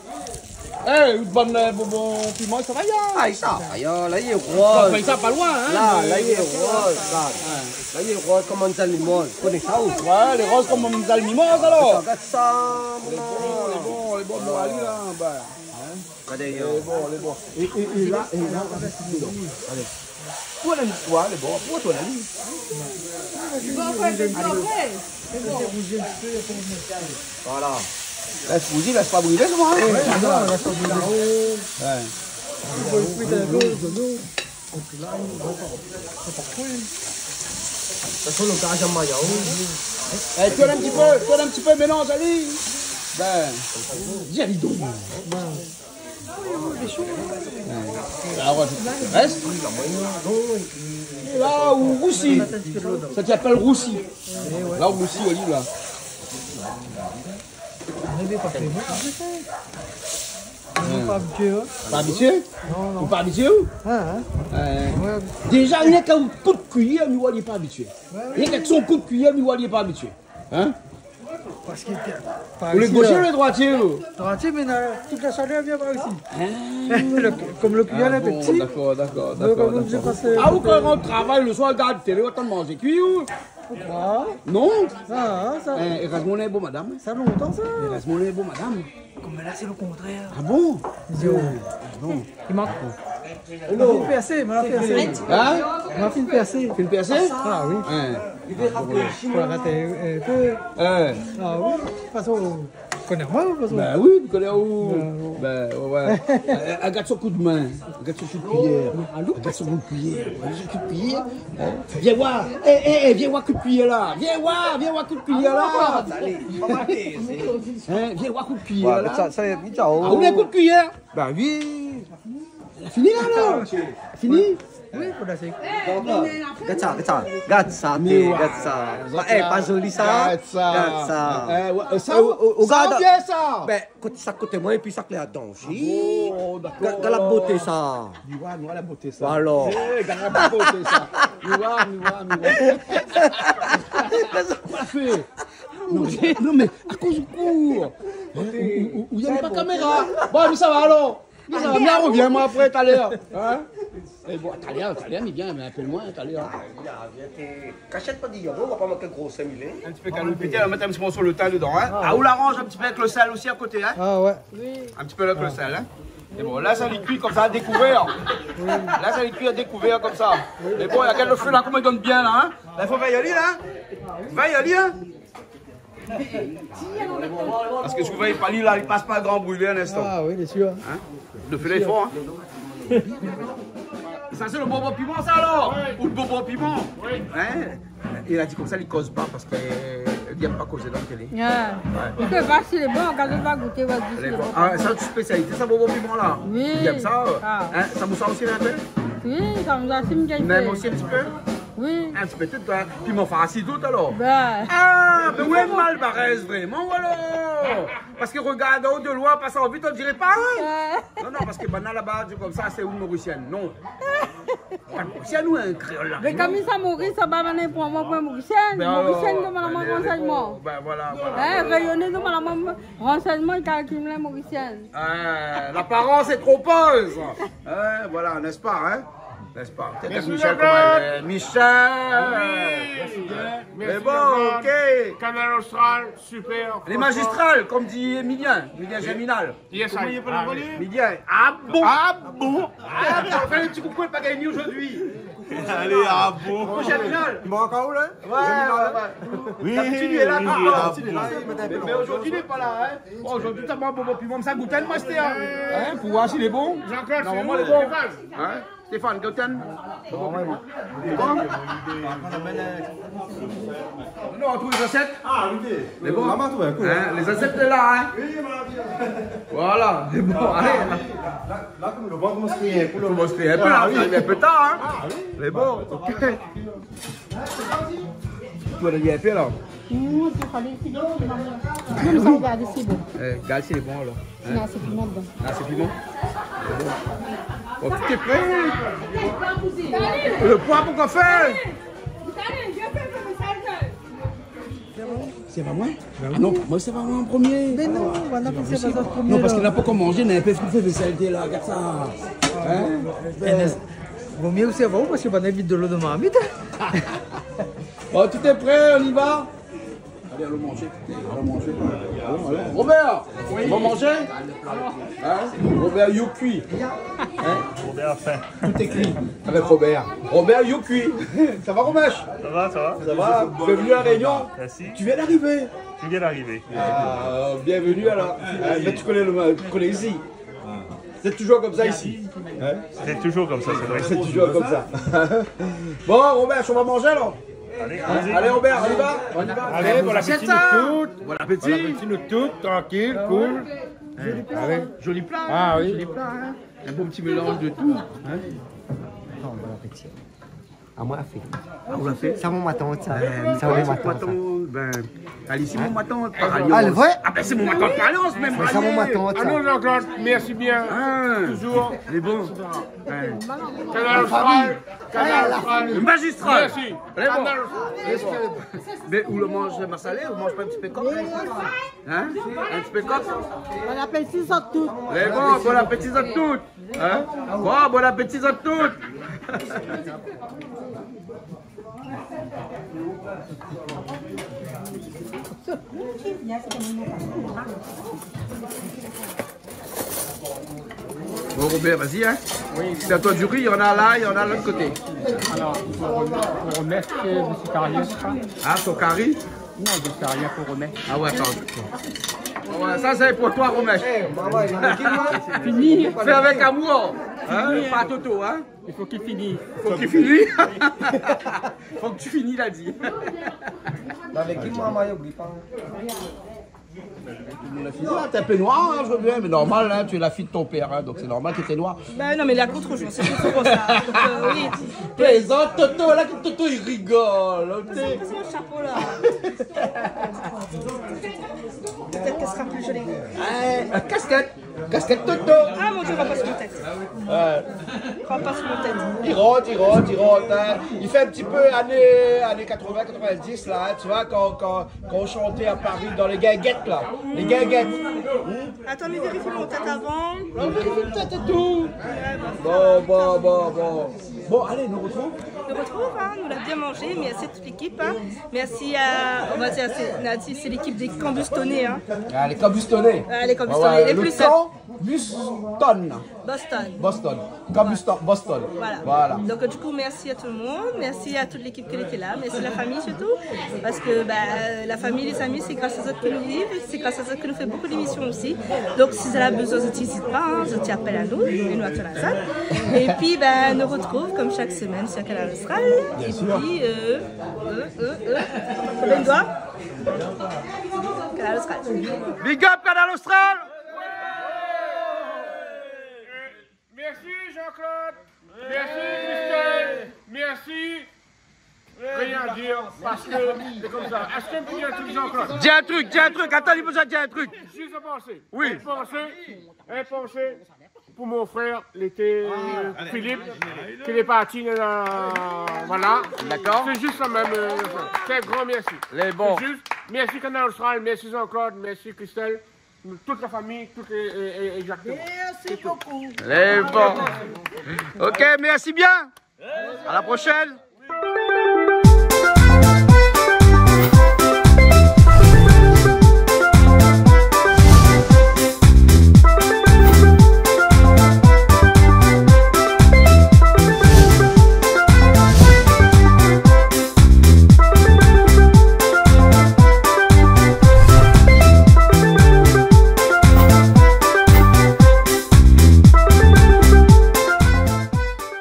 Eh, ou bann, euh, bonbon piman, sa va, ya ? Ah, sa va, ya, la, li lé roz. Sa va, sa pa loin, hein, la, mé la, li lé roz, la. Ouais. La, li lé roz konm in zanimo. Ou koné sa, ou ? Ouais, lé roz konm in zanimo, alor. Gard sa, mon gars. Lé bon, lé bon, lé bon, bon, alé, la, ben. Hein ? Lé bon, lé bon. É, é, é la, é la, alé. Pou la, lé bon, pou toi, la, li. Bon, fo fé bien. Voilà. Lès rouzir, lès pa brilé, non, hein ? Ouais, non, lès pa brilé. Ouais. Fo kui in pé. Sa fé lo gaz a maya, oui. Eh, tourn in ti pé, tourn in ti pé, mélanz, alé. Bin, di ali don. Ah ouais, rès. É la, ou rousi. Sa i apèl rousi. La, ou rousi, oliv la. Non, pa abitié, in. Pa abitié ? Non, non. Ou pa abitié, ou ? Ah, in. Ouais. Déza, rienk in kou d'kuyèr, mi oi li lé pa abitié. Ouais, ouais. Rienk in kou d'kuyèr, mi oi li lé pa abitié. In ? Parske, par isi, la. Ou lé goshé, ou lé droitié, ou ? Droitié, mé na, tout la shalèr i vien par isi. Ah. Le, kom le kuyèr lé pti. Ah bon, dakor, dakor, dakor. Ah, ou, kan ou rant travay le soir, ou gard télé, ou atann manzé kui, ou ? Ou kroi ? Non ? Ah, sa. Eh, érèzman, ou lé bon, madam. Sa lontan, sa. Érèzman, ou lé bon, madam. Kom la, sé le kontrèr. Ah bon ? Yo. Ah bon ? I mank. Ma fine pèrsé, ma fine pèrsé. In ? Ma fine pèrsé. Fine pèrsé ? Ah oui. In. Fo arèt, euh, euh, pé. In. Ah oui, de tout fason, ou koné amoin, de tout fason. Bin oui, ou koné aou. Bin, ouais. Bin, ouais, ouais. Euh, agard son kou d'min, agard son kou d'kuyèr. Agard son kou d'kuyèr. Agard son kou d'kuyèr. In ? Vien oir. Eh, eh, eh, vien oir kou d'kuyèr la. Vien oir, vien oir kou d'kuyèr la. Alé, alé. In, vien oir kou d'kuyèr la. Ouais, mé sa, sa, mi di aou. Ah, ou lé kou d'kuyèr ? Bin oui. La fini la, alor ? Fini ? Oui, pou la sé. Gard sa, gard sa. Gard sa, mé té, ouais, gard sa. Zot la, eh, pa zoli sa. Gard sa. Gard sa. Eh, ouais, euh, sa, eh, ou, ou, ou sa, gard bien sa. Bin, koté sa, koté moin, épi sa, klèr adan. Ah bon, dakor, alor. Gard, gard la boté sa. Ni oir, ni oir la boté sa. Alor. Eh, gard la boté sa. Ni oir, ni oir, ni oir. Kosa ou la fé ? Non, mé, non, mé, akoz ou kour ? In, ou, ou, ou, ou, na pa kaméra. Bon, mi sava alor. Mi sava, mi arvien, moin, apré, talèr. In ? É bon, talèr, talèr, mi vien, mé in pé loin, talèr. Ah, vien, vien, té kashèt, pa di amoin, ou va pa mank grosèr, mi lé. In ti pé kalou, pétèt, nou va mèt in ti morso le tin dedan, in. Ah, ou laranz in ti pé avèk le sèl osi a koté, in. Ah ouais. Oui. In ti pé avèk le sèl, in. É bon, la, sa li kui konmsa, a dékouvèr. Oui. La, sa li kui a dékouvèr konmsa. Oui. É bon, gard le fé la, koman i done bien la, in. La, fo vèy ali la. Vèy ali, in. Parske si ou vèy pa li la, li pas pa gran brilé in instan. Ah oui, bien sir. In ? Le fé lé for, in. Sa sé le bonbon piman sa alor ? Ou le bonbon piman ? Oui. In ? Li la di konmsa, li koz pa parske li èm pa kozé dan la télé. Ah. Ouais. Ou pé oir si lé bon, kan ou va gouté, ou va di si lé bon. Ah, sa sé in spésialité sa, bonbon piman la. Oui. Li èm sa. Ah. In ? Samousa osi, in pé ? Oui, samousa osi, mi gingn fé. Ou èm osi in ti pé ? Oui. In ti pé tout, in. Piman farsi tout alor. Bin. Ah, mé ou lé malbarèz vréman, ou alor. Parske regard aou de loin, pasan vit, on diré pa, in ? Ouais. Non, non, parske banna laba, di konmsa, sé ou, morisièn ? Non. Pa morisièn ou in kréol la ? Mé non. Kom sa, Moris, sa va, banna i pran amoin pou in morisièn. Bin alor, morisièn, domann amoin ransègnman. Bin voilà, voilà. In, réyoné, domann amoin ransègnman, i kalkil la, morisièn. Euh, l'apparence est trompeuse. In, voilà, n'est-ce pas, in ? N'est-ce pas ? Pétèt Michel, koman i lé ? Michel. Oui. Mé bon, ok. Kanal Austral, super, franchement. Lé magistral, kom di Émilien, Émilien Germinal. Yes, I. Émilien, ah bon ? Ah bon ? Ah bon, fé in ti koukou, pa gingn zordi. Alé, ah bon ? Coucou Germinal. I mank aou la ? Ouais, ouais, ouais. Oui, d'abitid li lé la, oui, ah bon. Mé, mé zordi li lé pa la, in. Bon, zordi, sa va, bonbon piman, sa gout in, moin, sété, in. In, pou oir si lé bon. Jean-Claude, normalman, lé bon. In ? Stéphane, gout in. Bon. Non, tout lé zasièt. Ah, oui. Lé bon. Maman, tout, ouais, cool. In, lé zasièt lé la, in. Voilà, lé bon, alé. La, la, kom le vant i komans krié in pé la. I komans krié in pé la, ah oui, in pé tar, in. Ah oui. Lé bon, ok. Ou la di in pé la. Non, sé pa lé isi, non, non, non. Non, mé sa, gard isi, bon. Eh, gard si lé bon alor. In ? Na asé piman dedan. Na asé piman ? Bon, tout lé pré. Le poi, pou kosa fé ? Sé pa moin ? Ah non, moin sé pa moin an promié. Mé non, voilà, sé pa posib. Non, parske na pankor manzé, na in pé fé vésèl la, gard sa. In ? Eh, vo mié ou sèrv aou, parske banna i vid dolo dan marmit. Bon, tout lé pré, on y va. Alé, alon manzé. Alon manzé. Alon, alon. Robert, ou va manzé ? In ? Robert, yo kui. In ? Robert a fin. Tout lé kui avèk Robert. Robert, yo kui. Sa va, Romain ? Sa va, sa va. Sa va ? Bienvenue à La Réunion. Merci. Tu viens d'arriver. Je viens d'arriver. Ah, bienvenue alors. In, mé ou koné le, ou koné isi. Sé toujour konmsa isi. In ? Sé toujour konmsa, sé vré. Sé toujour konmsa. Bon, Robert, on va manzé alor ? Allez, Robert, on y va ? On y va ? Allez, bon appétit, nous toutes. Bon appétit. Bon appétit, nous toutes, tranquille, cool. Joli plat, hein ? Joli plat, hein ? Ah oui. Joli plat, hein ? Un bon petit mélange de tout, hein ? Non, bon appétit. Ah, moin la fé. Ah, ou la fé ? Sa mon matant, sa. Ben, sa mon matant, sa. Ben, alé, sé mon matant, par alliance. Ah, lé vré ? Ah ben, sé mon matant par alliance, mèm. Sa mon matant, sa. Ah non, Jean-Claude, merci bien. Toujours. Lé bon. Canal Austral. Canal Austral. Magistral. Merci. Lé bon. Mé ou lé manz masalé, ou manz pa in ti pé kok ? Hein ? In ti pé kok ? Bon appétit zot tout. Lé bon, bon appétit zot tout. Hein ? Bon, bon appétit zot tout. Bon, Robert, vas-y, hein. Oui. Dans ton du riz, il y en a là, il y en a de l'autre côté. Alors, pour, pour remercier monsieur Carrier. Ah, son carré ? Non, je sais rien pour Romain. Ah ouais, attends. Ouais, ça, c'est pour toi, Romain. Eh, maman, il a dit, moi. Fini. Fais avec amour. Hein ? Fini, hein. Pas Toto, hein ? Il faut qu'il finisse. Faut qu'il finisse. Faut que tu finis, il a dit. Avec qui, maman, il oublie pas. T'es un peu noir, hein, je veux bien, mais normal, hein, tu es la fille de ton père, hein, donc c'est normal que t'es noir. Bah non, mais il a contre jour, c'est toujours comme ça. Donc, euh, oui. Plaisante, Toto, là, Toto, il rigole, ok. Passe mon chapeau, là. Peut-être qu'elle sera plus jolie. Euh, casquette, casquette Toto. Ah, mon Dieu, rends pas sur mon tête. Ouais. Rends pas sur mon tête. Il rentre, il rentre, il rentre, hein. Il fait un petit peu années, années quatre-vingts, quatre-vingt-dix, là, hein, tu vois, quand, quand, Kan ou shanté a Pari dan lé guinguèt la. Lé guinguèt. Hmm ? Atann, mi vérifie mon tèt avan. Non, vérifie tèt é tou. Ouais, bon, sa va, bon, sa va. Bon, bon, bon. Bon, alé, nou rotrouv. Nou rotrouv, hein, nou la bien manzé. Mèrsi a tout lékip, hein. Mèrsi a, on va dire, sé, nou la di, sé lékip dé Kanbustoné, hein. Ah, lé Kanbustoné. Ouais, lé Kanbustoné. Ouais, ouais, lé pli sèf. Kan Buston. Boston. Boston. Comme Boston. Boston. Voilà. Voilà. Donc, du coup, merci à tout le monde. Merci à toute l'équipe qui était là. Merci la famille surtout. Parce que, bah, euh, la famille, les amis, c'est grâce à eux que nous vivons. C'est grâce à eux que nous faisons beaucoup d'émissions aussi. Donc, si zot la bezoin, zot ézit pa, hein, zot i apèl anou, é nou atann azot. Et puis, bah, nou rotrouv comme chaque semaine sur Kanal Austral. Bien sûr. Et puis, euh, euh, euh, euh, combien de doigts ? Kanal Austral. Big up, Kanal Austral ! Merci Jean-Claude. Merci Christelle. Merci. Rien à dire, parce que c'est comme ça. Est-ce qu'on peut dire un truc, Jean-Claude ? Di in truk, di in truk. Atann, li bezoin di in truk. Juste à penser. Oui. Une pensée, une pensée pour mon frère, l'été, Philippe, qui est parti, euh, voilà. D'accord. C'est juste ça même, euh, c'est un grand merci. Les bons. C'est juste, merci Kanal Austral, merci Jean-Claude, merci Christelle. Toute la famille, tout est, est, est exactement. Merci beaucoup. Les bons. Ok, merci bien. À la prochaine.